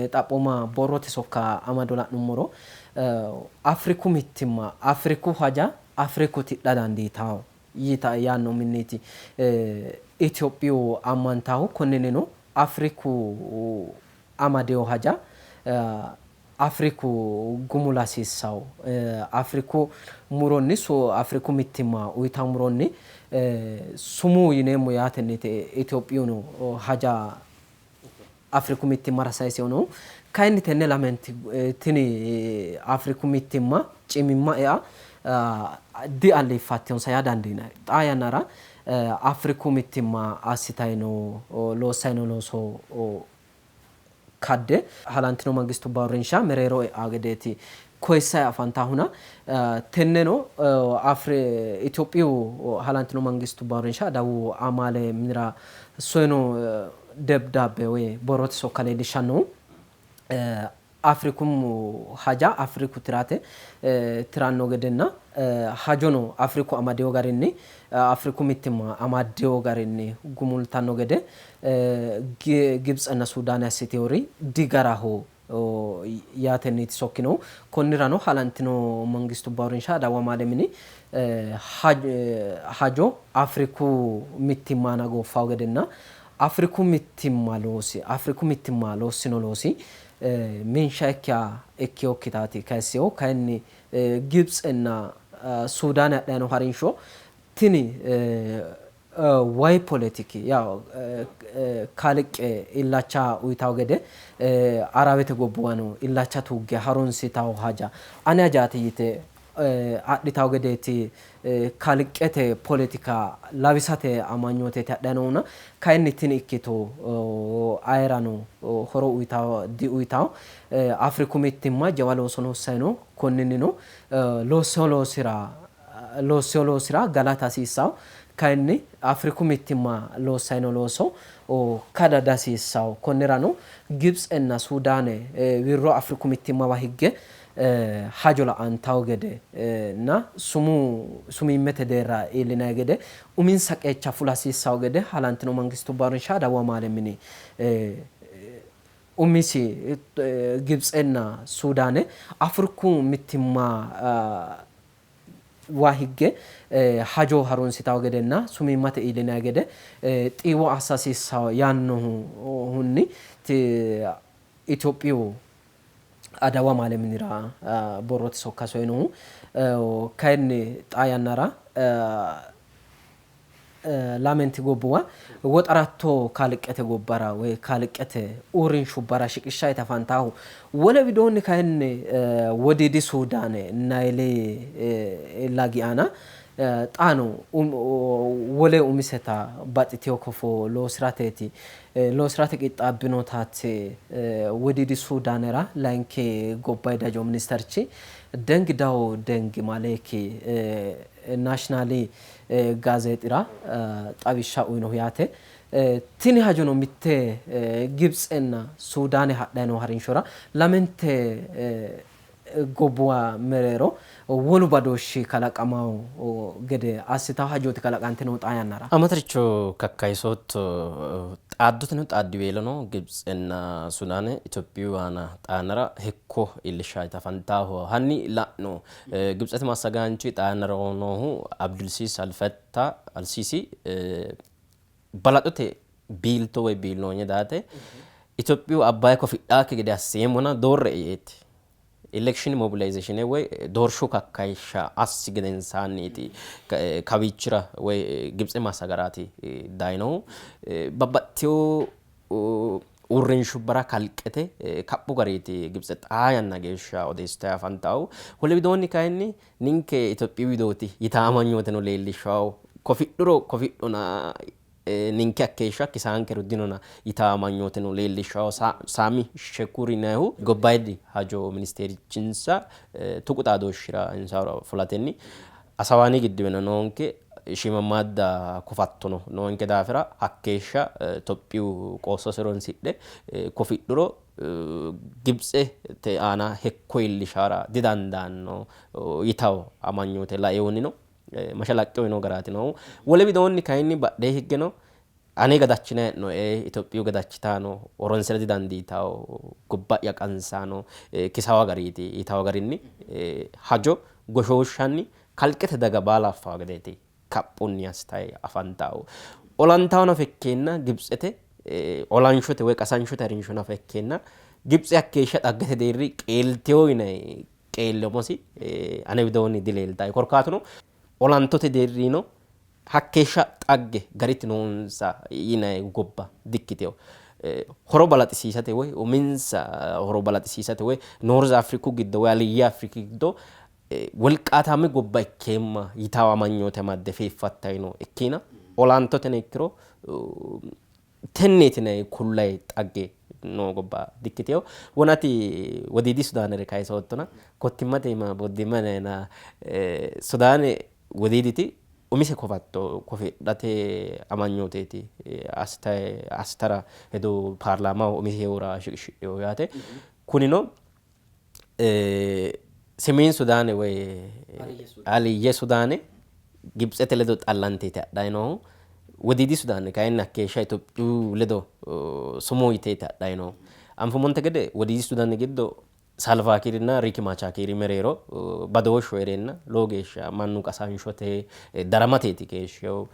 xaphooma borrote sokka amado la'nummoro Afriku mittimma, Afriku haja Afriku tidha dandiitanno yita yaanno minniiti Itophiyu ammantannohu. Konninnino Afriku amadino haja Afriku gumula hasiissanno. Afriku muronni Afriku mittimma uyitanno muronni sumuu yineemmo yaatenniiti Itophiyuno haja Afriku mittimmara sayisinohu. Kayinni tenne lamenti tini Afriku mittimma cimimma ea dialliiffattinonsa yaa dandiinanni. Xaa yannara Afriku mittimma assitanni noo loossanni noo looso kadde Halantino Mangistubba Uurrinsha mereero e'aa gedeeti koyissayi afantaahuna tenneno Itophiyu Halantino Mangistubba Uurrinsha adawu amaale minira soyino debdaabbe woyi borrote sokka leellishshannohu Afriku haja Afriku tirate tiranno gedenna hajono Afriku amadino garinni Afriku mittimma amaddino garinni gumultanno gede Gibtsenna Suudaane assitinori digaraho yaatenniiti sokkinohu. Konnirano Halantino Mangistubba Uurrinsha Adawu Amaale Mini hajo Afriku mittimma aana gooffanno gedenna Afriku mittimma loosi Afriku mittimma loossino loosi minsha ikkiha ikkinokkitaati kayissinohu. Kayinni Gibtsenna Suudaane hadhanni noo harinsho tini way poletiki yawo kalqe illacha uyitawo gede Arawete gobbuwano illacha tugge harunsitawo haja ane hajaati yite adhitawo gedeeti kalqete poletika lawisate amanyooteeti hadhanni noohuna kayinni tini ikkito ayerano horo uyitawo diuyitawo. Afriku mittimma jawa looso loossanni no. Konninnino loossino loosira loossino loosira galata hasiissanno. Kayinni Afriku mittimma loossanni noo looso kada dihasiissanno. Konnirano Gibtsenna Suudaane wirro Afriku mittimmawa higge hajo la'antanno gede nna sumuu sumiimmete deerra iillinanni gede uminsa qeecha fula hasiissanno gede Halantino Mangistubba Uurrinsha Adawu Amaale Mini umisi Gibtsenna Suudaane Afriku mittimma wa higge hajo harunsitanno gedenna sumiimmate iillinanni gede xiiwo assa hasiissanno yaannohunni Itophiyu adawu amaale minira borrote sokka soyinohu. Kayinni xaa yannara Lamenti gobbuwa woxaratto kalqete gobbara woy kalqete uurrinshubbara shiqishshanni afantannohu. Wole widoonni kayinni Wodiidi Suudaane Nayili lagi aana Xaano wole umiseta baxxitino kofo loosi'rateeti loosi'rate qixxaabbinotaati Wodiidi Suudaanera layinki gobbayidi hajo ministerchi Deng Dawo Deng Maleeki Naashinaali gaazeexira xawishsha uyinohu yaate. Tini hajono mitte Gibtsenna Suudaane hadhanni noo harinshora lamente gobbuwa mereero wolu badooshshi kalaqamanno gede assitanno hajooti kalaqante noohu xaa yannara. Amataricho kakkayisootto xaaddoteno xaaddiweelono Gibtsenna Sudaane Itophiyu aana xaa yannara hekko iillishshaati afantannohu. Hanni la'no. Gibtsete massagaanchi xaa yannara noohu Abdulsiis Alfatta Alsiisi balaxote biilto woy biilloonye daate Itophiyu Abbayi kofidhaakki gede asseemmona doorre''e yeeti election mobilization woy doorshu kakkayishsha assi gedensaanniiti kawiichira woy Gibtse massagaraati dayinohu. Babbaxxitewo uurrinshubbara kalqete kaphu gariiti Gibtse xaa yanna geeshsha odeessitanni afantannohu. Wole widoonni kayinni ninke Itophiyu widooti yitaa amanyooteno leellishshanno. Kofidhuro kofidhona ninke hakkeeshsha kisaankero dinona yitaa amanyooteno leellishshanno. Saami Shekuri yinannihu gobbayidi hajo ministeerchinsa tuqu xaadooshshira insara fulatenni Asawaani giddubeno noonke shiimammaadda kofattono noonke daafira hakkeeshsha Itophiyu qoossose horonsidhe kofidhuro Gibtsete aana hekko iillishara didandaanno yitanno amanyoote lainohunnino mashalaqqe uyino garaati noohu. Wole widoonni kayinni badhee higgeno ane gadachinayi hee'noe Itophiyu gadachitaano horonsira didandiitanno, gobba'ya qansaano kisawa gariiti yitawo garinni hajo goshooshshanni kalqete daga baala affawo gedeeti kaphunni assitayi afantawo. Olantawo nafa ikkeenna Gibtsete olanshote woy qasanshote harinsho nafa ikkeenna Gibtse hakkeeshsha dhaggete deerri qeeltewo yinayi qeelle umosi ane widoonni dileeltae. Korkaatuno olantote deerrino hakkeeshsha xagge gariti noonsa yinayi gobba dikkitino. Horo balaxisiisate woy uminsa horo balaxisiisate woy Noorz Afriku giddo woy Aliyye Afriki giddo wolqaataame gobba ikkeemma yitawo amanyoote amadde feeffattayi no. Ikkina olantoteno ikkiro tenneeti yinanni kullayi xagge noo gobba dikkitino. Wonati Wodiidi Sudaanere kayisoottona kottimmate iima boddimma yinayina Sudaane Wodiiditi umise kofatto kofidhate amanyooteeti assitara hedo paarlaamaho umise heewora shiqishidhino yaate. Kunino Semeen Sudaane woy Aliyye Sudaane Gibtsete ledo xallanteeti hadhanni noohu. Wodiidi Sudaane kayinni hakkeeshsha Itophiyu ledo sumuu yiteeti hadhanni noohu. Anfummonte gede Wodiidi Sudaane giddo Salvaakiirinna Riiki Maachakiiri mereero badooshshu hee'reenna lowo geeshsha mannu qasanshote daramateeti keeshshinohu.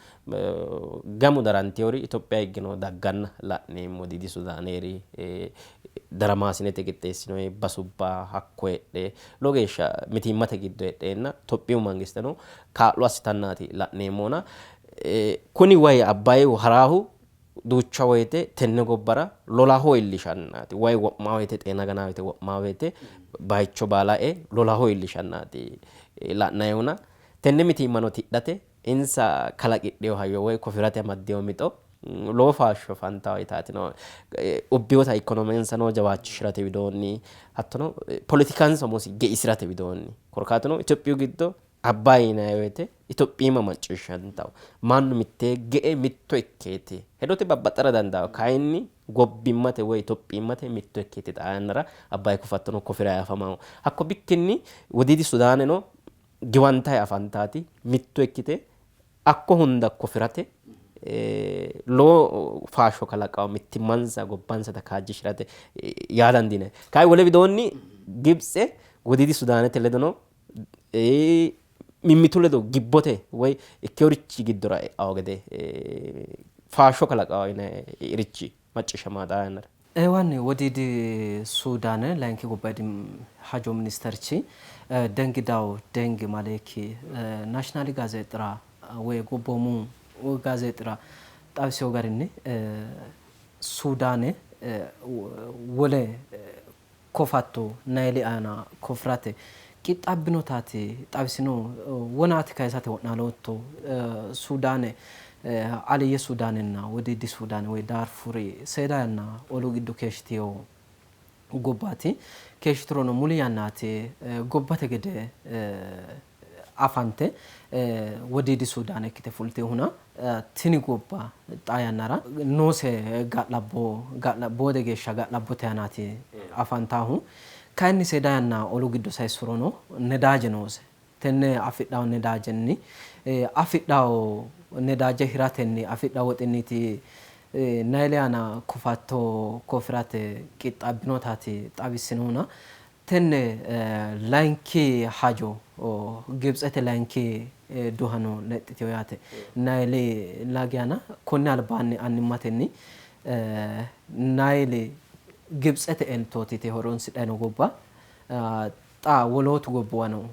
Gamu darantinori Itophiya higgino dagganna la'neemmo. Wodiidi Sudaaneri daramaasinete qixxeessinoonni basubba hakko heedhe lowo geeshsha mitiimmate giddo heedheenna Itophiyu mangisteno kaa'lo assitannaati la'neemmohuna kuni wayi Abbayi haraahu duucha woyte tenne gobbara lolaho iillishannaati. Wayi wo'ma woyte xeena ganaa woyte wo'ma woyte bayicho baala e lolaho iillishannaati la'nayihuna tenne mitiimmano tidhate Insa kalaqidhino hayyo woy kofi'rate amaddino mixo lowo faasho fantanno yitaati nooe. Ubbinota ikonomensano jawaachishi'rate widoonni hattono poletikansa umosi geisi'rate widoonni. Korkaatuno Itophiyu giddo Abbayi yinanni woyte Itophiyimma macciishshantanno. Mannu mittee ge'e mitto ikkeeti. Hedote babbaxxara dandaanno. Kayinni gobbimmate woy Itophiyimmate mitto ikkeeti xaa yannara Abbayi kofattono kofi'rayi afamanno. Hakko bikkinni Wodiidi Sudaaneno giwantayi afantaati mitto ikkite hakko hunda kofirate lowo faasho kalaqawo mittimmansa gobbansata kaajjishi'rate yaa dandiinanni. Kayi wole widoonni Gibtse Wodiidi Sudaanete ledono mimmitu ledo gibbote woy ikkinorichi giddora e'awo gede faasho kalaqawo yinannirichi macciishshamawo xaa yannara. Eewanni, Wodiidi Suudaane layinki gobbayidi hajo ministerchi Dengi Daw Dengi Maleeki Naashinaali gaazeexira woy gobboomu gaazeexira xawisino garinni, Suudaane wole kofatto Nayili aana kofirate qixxaabbinotaati xawisino. Wonaati kayisate wo'naalootto Suudaane, Aliyye Suudaanenna Wodiidi Suudaane woy Daarfuri seeda yanna olu giddo keeshshitino gobbaati. Keeshshiturono muli yannaati gobbate gede afante Wodiidi Suudaane ikkite fultinohuna tini gobba xaa yannara noose ga'labbo boode geeshsha ga'labbote aanaati afantaahu. Kayinni seeda yanna olu giddo sayissurono nedaaje noose. Tenne afidhanno nedaajenni afidhanno nedaaje hiratenni afidhanno woxinniiti Nayile aana kofatto kofi'rate qixxaabbinotaati xawissinohuna tenne layinki hajo Gibtsete layinki duhano lexxitino yaate. Nayili lagi aana konni albaanni annimmatenni Nayili Gibtsete eltooti yite horonsidhanni noo gobba xa wolootu gobbuwano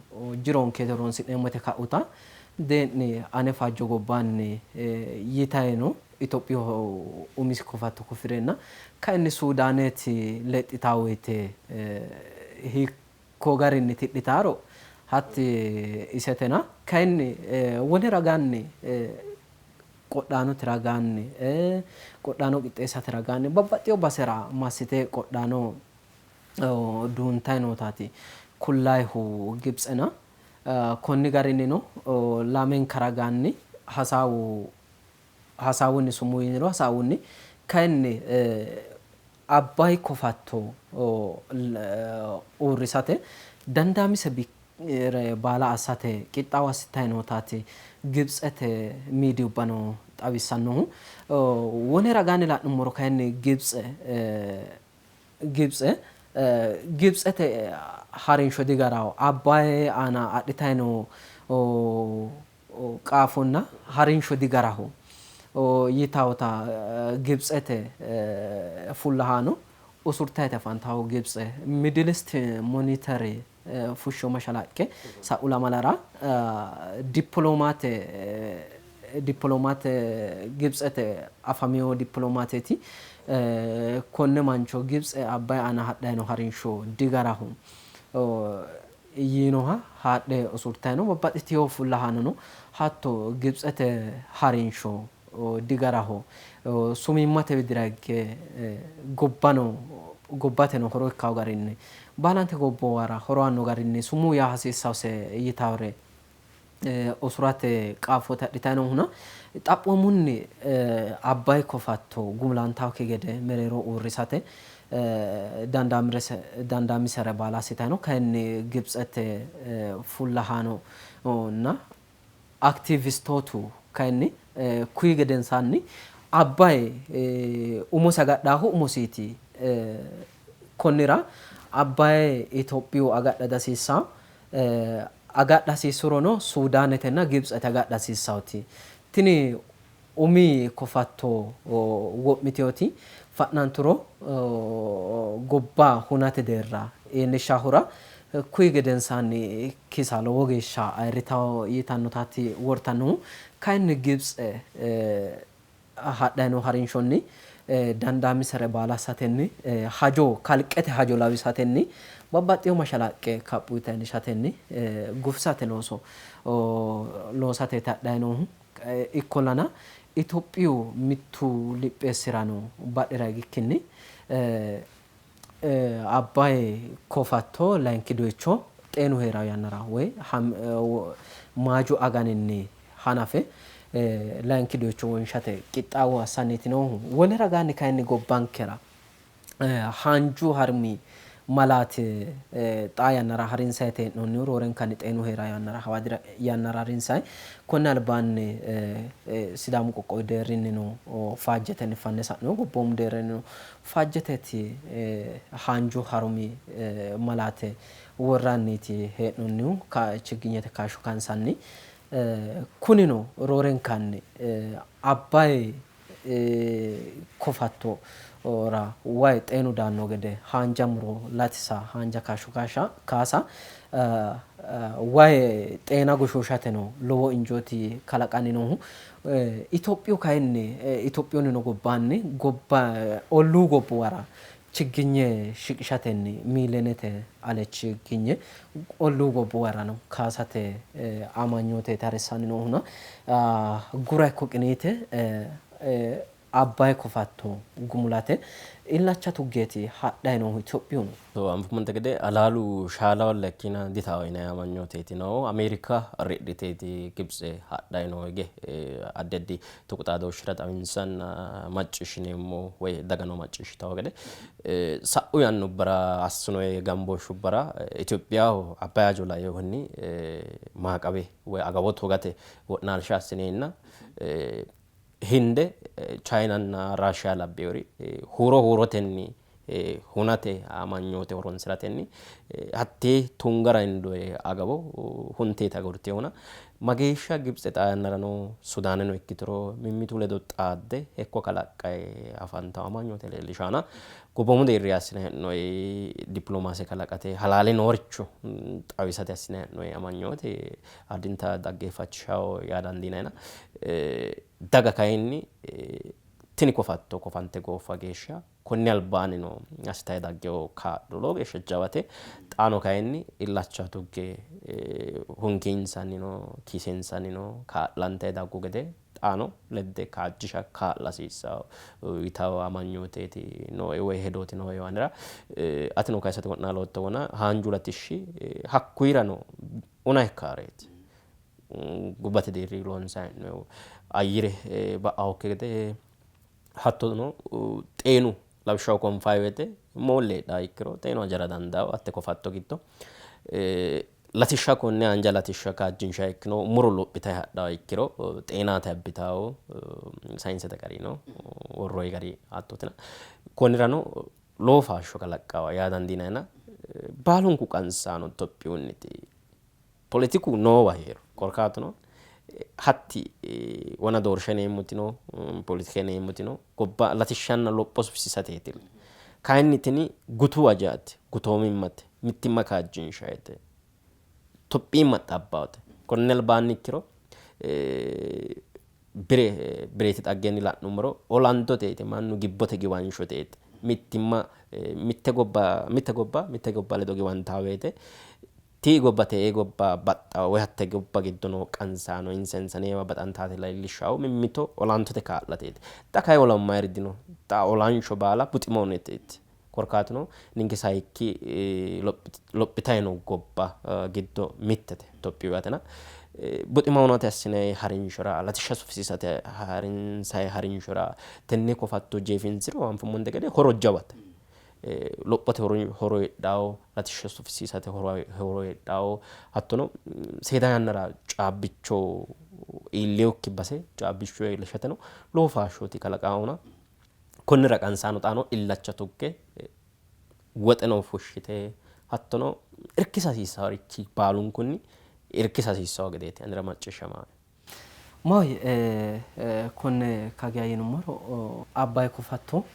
jironkeeti horonsi'neemmo yite ka'uta dee'ni ane fajjo gobbaanni yitanni no. Itophiyu umisi kofatto kofi'reenna kayinni Suudaaneti lexxitaa woyte hiikko garinni tidhitaaro hatti isetena kayinni wole ragaanni qodhaanote ragaanni qodhaano qixxeessate ragaanni babbaxxino basera massite qodhaano duuntanni nootaati kullayihu Gibtsena. Konni garinnino lamenka ragaanni hasaawu hasaawunni sumuu yiniro hasaawunni kayinni Abbayi kofatto uurrisate dandaamise baala assate qixxaawo assitanni nootaati Gibtsete miidiyubbano xawissannohu. Wole ragaanni la'nummoro kayinni Gibtse Gibtse Gibtsete harinsho digaraho. Abbayi aana adhitanni noo qaafonna harinsho digaraho yitawota Gibtsete fullahaano usurtayite afantawo. Gibtse Middle East Monitor fushshino mashalaqqe sa'u lamalara dippoloomaate dippoloomaate Gibtsete afamino dippoloomaateti konne mancho Gibtse Abbayi aana hadhanni noo harinsho digaraho yiinoha haadhe usurtanni no. Babbaxxitino fullahaanono hatto Gibtsete harinsho digaraho, sumiimmate widira higge gobbano gobbateno horo ikkanno garinni baalante gobbuwara horo aanno garinni sumuu yaa hasiissannose yitannore usurate qaafote adhitanni noohuna xaphoomunni Abbayi kofatto gumulantannokki gede mereero uurrisate dandaamisere baala assitanni no. Kayinni Gibtsete fullahaano nna aktiivistootu kayinni kuyi gedensaanni Abbayi umosi agadhaahu umosiiti. Konnira Abbayi Itophiyu agadha dihasiissanno. Agadha hasiissurono Suudaanetenna Gibtsete agadha hasiissannoti. Tini umi kofatto wo'mitinoti fa'nanturo gobba hunate deerra iillishshahura kuyi gedensaanni kisa lowo geeshsha ayirritanno yitannotaati wortannohu. Kayinni Gibtse hadhanni noo harinshonni dandaamisere baala assatenni hajo kalqete hajo lawisatenni babbaxxino mashalaqqe kaphu iillishatenni gufisate looso loosateeti hadhanni noohu. Ikkollana Itophiyu mittu lipheessirano badhera higikkinni Abbayi kofatto layinki doyicho xeenu hee'ranno yannara woy Maaju aganinni hanafe layinki doyicho wonshate qixxaawo assanniiti noohu. Wole ragaanni kayinni gobbankera haanju harumi malaate xaa yannara harinsayte hee'noonnihu roorenkanni xeenu hee'ra yannara hawadi yannara harinsay. Konni albaanni Sidaamu qoqqowi deerrinnino faajjetenni fanne sa'noonni, gobboomu deerrinnino faajjeteeti haanju harumi malaate worranniiti hee'noonnihu chigginyete kaashsho kaansanni. Kunino roorenkanni Abbayi kofattora way xeenu daanno gede haanja muro latisa, haanja kaashsho kaasa way xeena goshooshateno lowo injooti kalaqanni noohu. Itophiyu kayinni Itophiyunnino gobbaanni gobba olluu gobbuwara Chigginye shiqishatenni miiliyenete ale chigginye olluu gobbuwarano kaasate amanyooteeti harissanni noohuna gura ikko qiniite Abbayi kofatto gumulate illacha tuggeeti hadhanni noohu Itophiyuno. Anfummonte gede halaalu shaalawalla ikkina ditaawa yinanni amanyooteeti noohu. Ameerika ri'riteeti Gibtse hadhanni noo hige addi addi tuqu xaadooshshira xawinsanna macciishshineemmo woy dagano macciishshitanno gede sa'u yannubbara assinoyi gambooshshubbara Itophiyaho Abbayi hajo lainohunni maaqawe woy agawo tugate wo'naalsha assineenna Hinde, Chayinanna Raashiya labbinori huuro huurotenni hunate amanyoote horonsi'ratenni hattee tungara hendoonni agawo hunteeti agurtinohuna mageeshsha Gibtse xaa yannarano Sudaaneno ikkituro mimmitu ledo xaadde hekko kalaqqanni afantanno amanyoote leellishshannona gobboomu deerrinni assinanni hee'noonni dipiloomaase kalaqate halaale nooricho xawisate assinanni hee'noonni amanyooti addinta dhaggeeffachishaho yaa dandiinannina daga kayinni tini kofatto kofante gooffa geeshsha konni albaannino assitanni daggino kaa'lo lowo geeshsha jawate. Xaano kayinni illacha tugge hunkiinsannino kiisensannino kaa'lantanni daggu gede xaano ledde kaajjisha kaa'la hasiissanno yitanno amanyooteeti nooe woy hedooti nooe anera. Atino kaysate wo'naaloottona haanju latishshi hakkuyirano una ikkaareeti. Gobbate deerrinni loonsanni hee'noonnihu ayyire ba'annokki gede hattono xeenu lawishshaho konfayi woyte moolle heedhaha ikkiro xeenu ajara dandaanno hatte kofatto giddo. Latishsha konne haanja latishsha kaajjinshiha ikkiro muro lophitayi hadhaha ikkiro xeenaate abbitanno sayinsete garinni worroonni gari hattootina. Konnirano lowo faasho kalaqqanno yaa dandiinannina baalunku qansaano Itophiyunniti poletiku noowa hee'ro. Korkaatuno hatti wona doorsha yineemmotino poletika yineemmotino gobba latishshanna lopho sufisiisateeti. Kayinni tini gutu hajaati, gutoomimmate, mittimma kaajjinshayite, Tophiyimma xabbaate. Konni albaanni ikkiro bire bireeti xaggenni la'nummoro olantoteeti, mannu gibbote giwanshoteeti. Mittimma mitte gobba mitte gobba mitte gobba ledo giwantaa woyte tii gobba te'ee gobba baxxawo woy hatte gobba giddo noo qansaano insa insaneewa baxantaate leellishshawo mimmito olantote kaa'lateeti. Xa kayi olammayiri dino. Xa olansho baala buximooniteeti. Korkaatuno ninke sayikki lophitayi noo gobba giddo mittete Itophiyu yaatena buxima hunate assinayi harinshora latishsha sufisiisate harinsayi harinshora tenne kofatto jeefinsiro anfummonte gede horo jawate. Lophote horo heedhawo, latishsha sufisiisate horo heedhawo, hattono seeda yannara caabbicho iillinokki base caabbicho iillishateno lowo faashooti kalaqaahuna. Konnira qansaano xaano illacha tugge woxeno fushshite hattono irkisa hasiissaworichi baalunkunni irkisa hasiissawo gedeeti anera macciishshamaae. Maahoyye konne kageya yinummoro Abbayi kofatto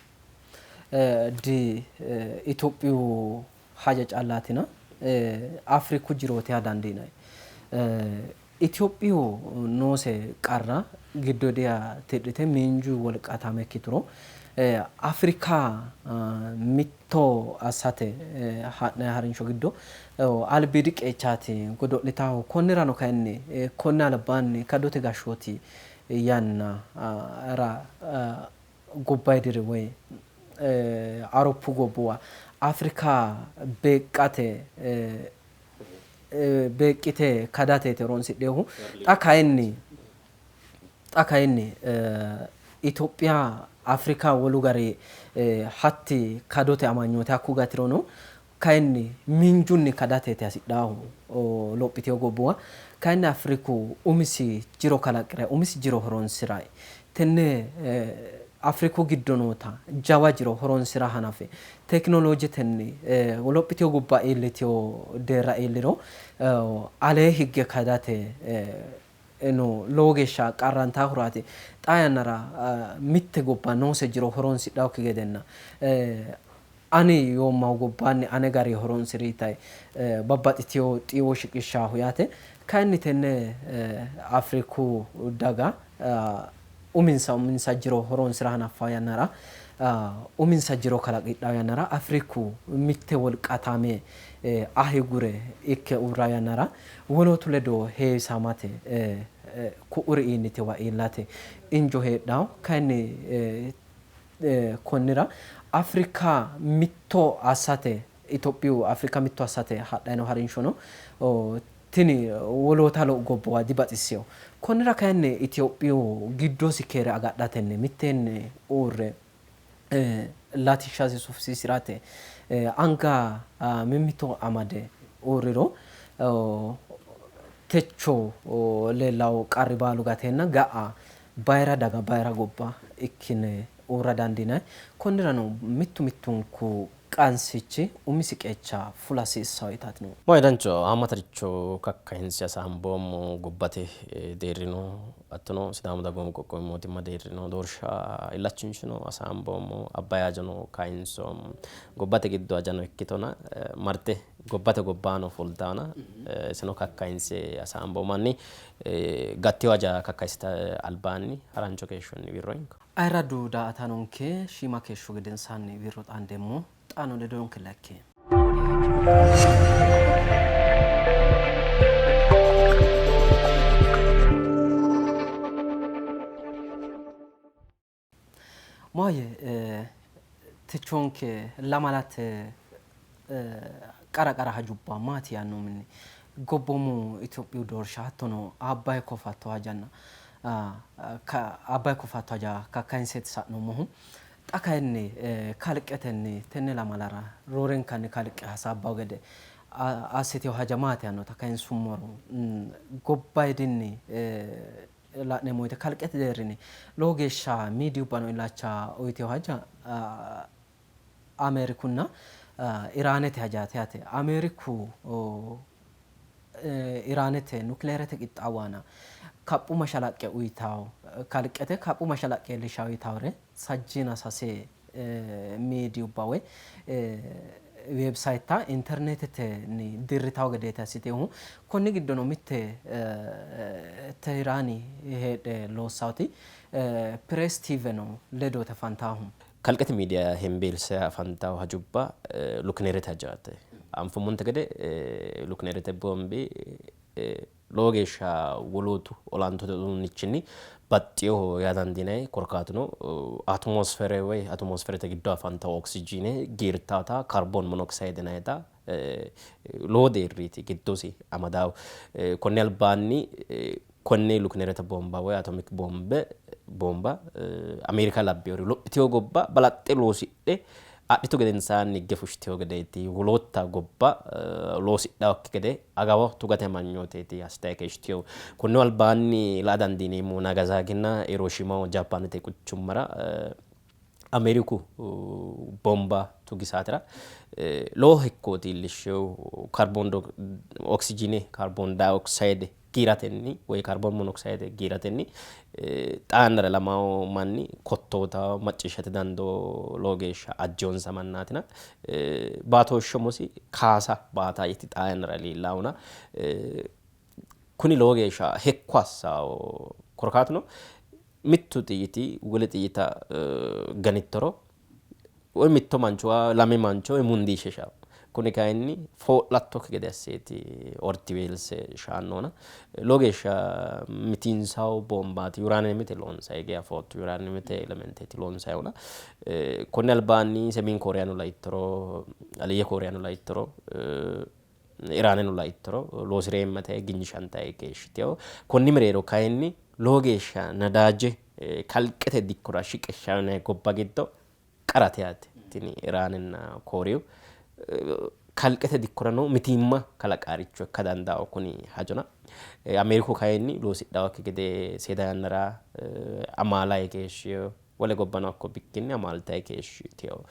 di Itophiyu haja callaatina Afriku jirooti yaa dandiinanni. Itophiyu noose qarra giddoodiha tidhite miinju wolqaataame ikkituro Afrika mitto assate ha'nanni harinsho giddo albiidi qeechaati godo'litannohu. Konnirano kayinni konni albaanni kadote gashshooti yannara gobbayidiri woy Awuroppu gobbuwa Afrika beeqqate beeqqite kadateeti horonsidhinohu. Xa kayinni xa kayinni Itophiya Afrika wolu gari hatti kadote amanyooti hakku gatirono kayinni miinjunni kadateeti hasidhannohu lophitino gobbuwa. Kayinni Afriku umisi jiro kalaqi're umisi jiro horonsi'ra tenne Afriku giddo noota jawa jiro horonsi'ra hanafe tekinoloojetenni lophitino gobba iillitino deerra iilliro alee higge kadate no lowo geeshsha qarrantaahuraati. Xaa yannara mitte gobba noose jiro horonsidhannokki gedenna ani yoommahu gobbaanni ane gari horonsi'ri yitayi babbaxxitino xiiwo shiqishshaahu yaate. Kayinni tenne Afriku daga Uminsa uminsa jiro horoonsi'ra hanaffanno yannara, uminsa jiro kalaqidhanno yannara, Afriku mitte wolqaataame ahigure ikke uurranno yannara wolootu ledo heewisamate ku'uri iillitewa iillate injo heedhanno. Kayinni konnira Afrika mitto assate Itophiyu Afrika mitto assate hadhanni noo harinshono tini woloota gobbuwa dibaxissino. Konnira kayinni Itophiyu giddosi keere agadhatenni mitteenni uurre latishshasi sufisiisi'rate anga mimmito amade uurriro techo leellanno qarri baalu gateenna ga'a bayira daga bayira gobba ikkine uurra dandiinanni. Konnirano mittu mittunku qansichi umisi qeecha fula hasiissanno yitaati noohu. Mooye Dancho, haammataricho kakkayinse hasaamboommo gobbate deerrino hattono Sidaamu Dagoomu Qoqqowi Mootimma deerrino doorsha illachinshino hasaamboommo, Abbayi hajono kayinsoommo. Gobbate giddo hajano ikkitona marte gobbate gobbaano fultawona iseno kakkayinse hasaamboommo. Hanni gattino haja kakkayisate albaanni harancho keeshshonni wirro hinko. Ayirradu daa''ataanonke shiima keeshsho gedensaanni wirro xaandeemmo. Xaano ledonkella ikke. Maahoyye techoonke lamalate qara qara hajubba maati yaanno uminni gobboomu Itophiyu doorsha hattono Abbayi kofatto hajanna Abbayi kofatto haja kakkayinseeti sa'noommohu. Xa kayinni kalqetenni tenne lamalara roorenkanni kalqe hasaabbanno gede assitino haja maati yaannota kayinsummoro gobbayidinni la'neemmo woyte kalqete deerrinni lowo geeshsha miidiyubbano illacha uyitino haja Ameerikunna Iraanete hajaati yaate. Ameeriku Iraanete nukileerete qixxaawo aana kaphu mashalaqqe uyitawo kalqete kaphu mashalaqqe iillishshawo yitawore sajjiina sase miidiyubba woy webisaytta interneetetenni dirritawo gedeeti assitinohu. Konni giddono mitte Tehiraani heedhe loossawoti Pirees Tiiveno ledote afantahu. Kalqete miidiya hembeelse afantanno hajubba lukineerete hajaati. Anfummonte gede lukineerete boombi lowo geeshsha wolootu olantote uduunnichinni baxxinoho yaa dandiinanni. Korkaatuno atmosfeere woy atmosfeerete giddo afantanno oksijiine giirtawota kaarboon monokisayide yinannita lowo deerriiti giddosi amadahu. Konni albaanni konne nukleerete bomba woy atomik bombe bomba Ameerika labbinori lophitino gobba balaxxe loosidhe adhitu gedensaanni higge fushshitino gedeeti wolootta gobba loosidhannokki gede agawo tugate amanyooteeti assitanni keeshshitinohu. Konni albaanni la''a dandiineemmohu Naagazaakinna Hirooshimaho Jaappaanete quchummara Ameeriku bomba tugi saatera lowo hekkooti iillishshinohu kaarboon oksijiine kaarboon dayiokisayide giiratenni woy kaarboon monokisayide giiratenni xaa yannara ilamawo manni kottoota macciishshate dandoo lowo geeshsha ajjinonsa mannaatina baatooshshe umosi kaasa baata yiti xaa yannara leellahuna kuni lowo geeshsha hekko assawo. Korkaatuno mittu xiyiti wole xiyita ganittoro woy mitto mancho lame mancho woy mundiishshe shaanno. Kuni kayinni foo'lattokki gede asseeti ortiweelse shaannohona lowo geeshsha mitiinsawo boombaati. Yuraaniyemete loonsayi hige afootto yuraaniyemete elementeeti loonsayihuna konni albaanni Semiin Kooriyano laittoro Aliyye Kooriyano laittoro Iraaneno laittoro loosi'reemmate ginyishantayi keeshshitino. Konni mereero kayinni lowo geeshsha nadaaje kalqete dikkora shiqishshanno gobba giddo qarate yaate tini Iraanenna Kooriyu. Kalqete dikkorano mitiimma kalaqaaricho ikka dandaanno kuni hajona. Ameeriku kayinni loosidhannokki gede seeda yannara amaalayi keeshshino. Wole gobbano hakko bikkinni amaaltayi keeshshitino.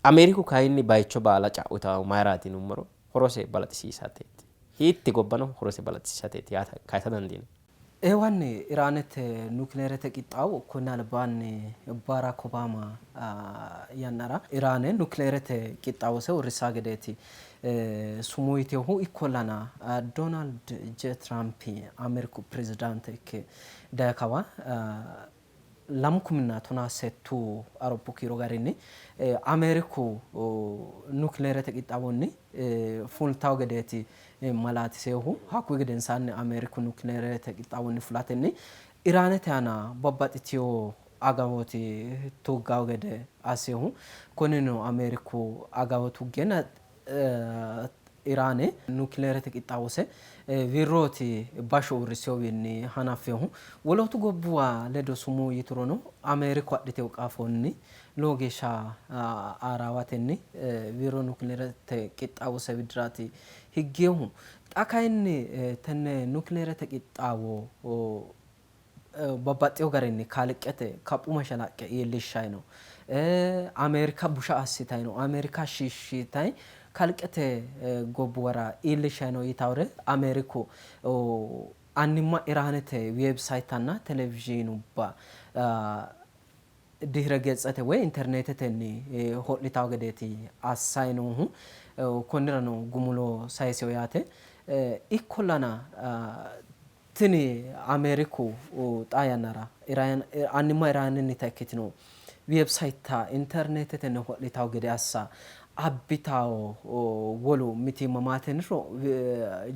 Ameeriku kayinni bayicho baala ca'u mayiraati yinummoro horose balaxisiisateeti. Hiitti gobbano horose balaxisiisateeti yaa kayisa dandiinanni. Eewanni Iraanete nukileerete qixxaawo konni albaanni Baaraak Obaama yannara Iraane nukileerete qixxaawose uurrissaa gedeeti sumuu yitinohu. Ikkollana Doonaald J Tiraampi Ameeriku pirezidaante ikke dayi kawa 2018 Awuroppu kiiro garinni Ameeriku nukileerete qixxaawonni fultawo gedeeti malaatisinohu. Hakkuyi gedensaanni Ameeriku nukileerete qixxaawonni fulatenni Iraanete aana babbaxxitino agawooti tuggawo gede assinohu. Kunino Ameeriku agawo tuggeenna Iraane nukileerete qixxaawose wirrooti bashsho uurrissinowiinni hanaffinohu. Wolootu gobbuwa ledo sumuu yiturono Ameeriku adhitino qaafonni lowo geeshsha aaraawatenni wirro nukileerete qixxaawose widiraati higginohu. Xa kayinni tenne nukileerete qixxaawo babbaxxino garinni kalqete kaphu mashalaqqe iillishshanni no. Ameerika busha assitanni no, Ameerika shiishshitanni kalqete gobbuwara iillishshanni no yitawore Ameeriku annimma Iraanete webisayittanna televizhiinubba dihire getsete woy interneetetenni ho'litawo gedeeti assanni noohu. Konnirano gumulo sayisino yaate. Ikkollana tini Ameeriku xaa yannara annimma Iraanennita ikkitino webisaytta interneetetenni ho'litawo gede assa abbitawo wolu mitiimma maati yiniro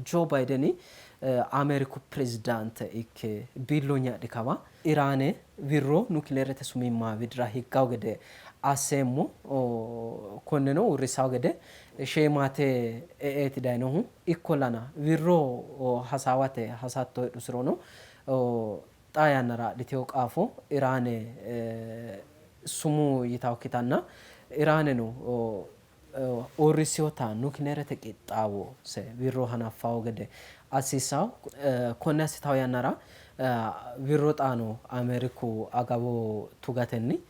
Joo Baydeni Ameeriku pirezidaante ikke biilloonye adhi kawa Iraane wirro nukileerete sumiimma widira higgawo gede asseemmo, konneno uurrissawo gede sheemaate e''eeti dayinohu. Ikkollana wirro hasaawate hasatto heedhusirono xaa yannara adhitino qaafo Iraane sumuu yitawokkitanna Iraaneno uurrissinota nukileerete qixxaawose wirro hanaffawo gede assiissawo. Konne assitawo yannara wirro xaano Ameeriku agawo tugatenni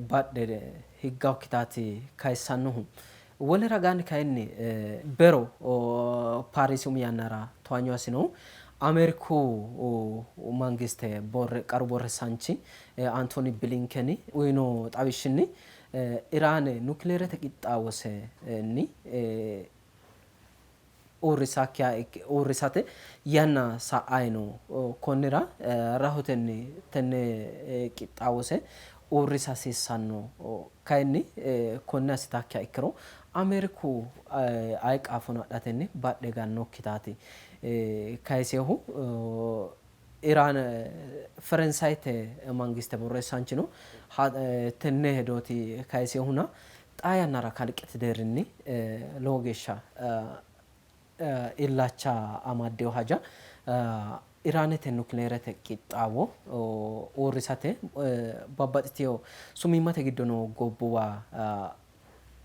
badhe higgawokkitaati kayissannohu. Wole ragaanni kayinni bero Paariisi umi yannara towaanyo assinohu Ameeriku mangiste qaru borreessaanchi Antooni Bilinkeni uyino xawishshinni, Iraane nukileerete qixxaawosenni uurrisate yanna sa'anni no. Konnira rahotenni tenne qixxaawose uurrisa hasiissanno. Kayinni konne assitakkiha ikkiro Ameeriku aye qaafono adhatenni badhe higannokkitaati kayisinohu. Iraan Ferensayete mangiste borreessaanchino tenne hedooti kayisinohuna xaa yannara kalqete deerrinni lowo geeshsha illacha amaddino haja Iraanete nukileerete qixxaawo uurrisate babbaxxitino sumiimmate giddo noo gobbuwa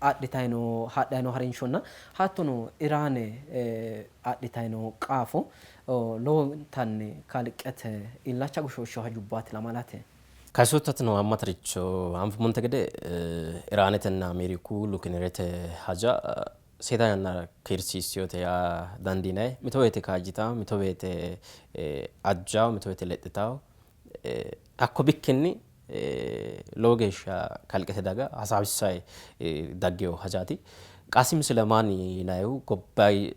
adhitanni noo hadhanni noo harinshonna hattono Iraane adhitanni noo qaafo lowontanni kalqete illacha goshooshshino hajubbaati lamalate. Kaysoottati haammataricho anfummonte gede Iraanetenna Ameeriku nukileerete haja seeda yannara kiirsiissinote yaa dandiinanni. Mito woyte kaajjitawo, mito woyte ajjawo, mito woyte lexxitawo. Hakko bikkinni lowo geeshsha kalqete daga hasaawissayi daggino hajaati. Qaasim Sulemaani yinannihu gobbayi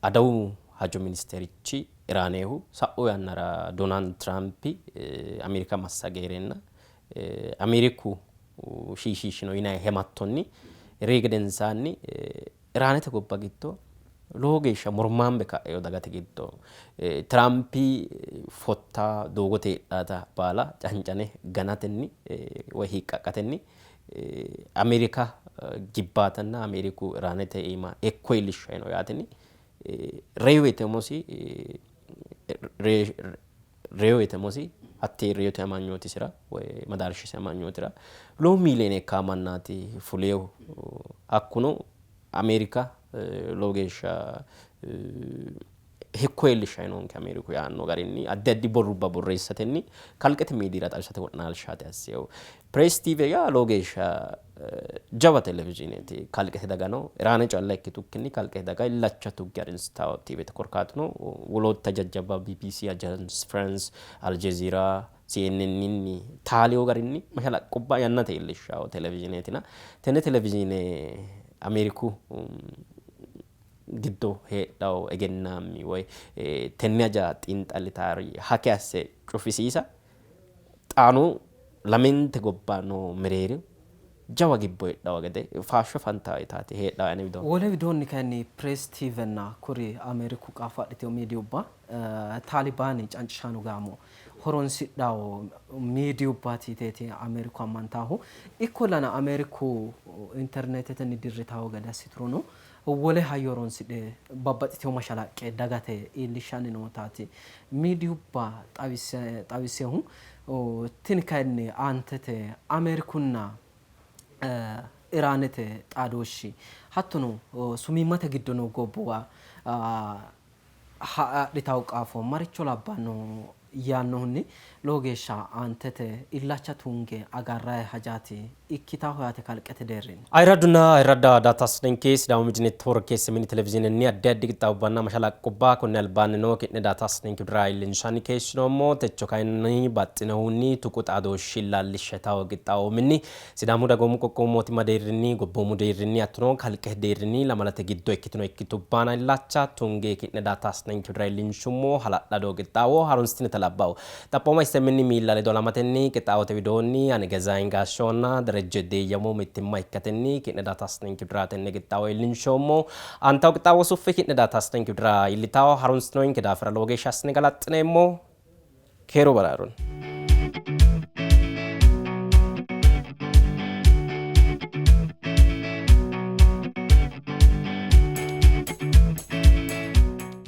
adawu hajo ministerichi Iraanehu sa'u yannara Doonaald Tiraampi Ameerika massage hee'reenna Ameeriku shiishiishino yinanni hemattonni reyi gedensaanni Iraanete gobba giddo lowo geeshsha mormaambe ka'ino dagate giddo. Tiraampi fotta doogote heedhata baala cancane ganatenni woy hiiqqaqqatenni Ameerika gibbaatanna Ameeriku Iraanete iima hekko iillishshanni no yaatenni reyi woyte umosi reyi woyte umosi hattee reyote amanyootisira woy madaarshisi amanyootira lowo miiliyeene ikkaa mannaati fuleehu. Hakkuno Ameerika lowo geeshsha Hekko iillishshanni noonke Ameeriku yaanno garinni addi addi borrubba borreessatenni kalqete miidiyira xawisate wo'naalshaati assinohu. Pirees TV yaa lowo geeshsha jawa televizhiineeti. Kalqete dagano Iraane calla ikkitukkinni kalqete daga illacha tugge harunsitanno TVti. Korkaatuno wolootta jajjabba BBC, Agence France, Aljeziira, CNNnni taalino garinni mashalaqqubba yannate iillishshanno televizhiineetina tenne televizhiine Ameeriku giddo heedhanno egennaammi woy tenne haja xiinxallitannori hake asse cufisiisa xaano lamente gobba noo mereero jawa gibbo heedhanno gede faasho fantanno yitaati heedhanno ane widoonni. Wole widoonni kayinni Press TVnna kuri Ameeriku qaafo adhitino miidiyubba Taalibaani cancishaano gaamo horonsidhanno miidiyubbaati yiteeti Ameeriku ammantannohu. Ikkollana Ameeriku interneetetenni dirritanno gede assiturono wole hayyo horonsidhe babbaxxitino mashalaqqe dagate iillishshanni nootaati miidiyubba xawissinohu. Tini kayinni aantete Ameerikunna Iraanete xaadooshshi hattono sumiimmate giddo noo gobbuwa adhitanno qaafo maricho labbanno yaannohunni lowo geeshsha aantete illacha tunge agarranni hajaati ikkitanno yaate kalqete deerrinni. Ayirradunna ayirradda daataasininke Sidaamu Midiyi Networke Semini Televizhiinenni addi addi qixxaawubbanna mashalaqqubba konni albaanni noo ki'ne daataasininke widira iillinshanni keeshshinoommo. Techo kayinni baxxinohunni tuqu xaadooshshi illaallishshe tawo qixxaawominni Sidaamu Dagoomu Qoqqowu Mootimma deerrinni, gobboomu deerrinni hattono kalqete deerrinni lamalate giddo ikkitino ikkitubbaana illacha tunge ki'ne daataasininke widira iillinshummo hala'lado qixxaawo harunsitinita labbawo. Xaphooma SMN miilla ledo halamatenni qixxaawote widoonni ani Gezaheny Gaashshehonna Derejje Deeyyamo mittimma ikkatenni ki'ne daataasininke widira tenne qixxaawo iillinshoommo. Aantawo qixxaawo suffe ki'ne daataasininke widira iillitawo harunsitinoyinke daafira lowo geeshsha assine galaxxineemmo. Keeru baraarunni.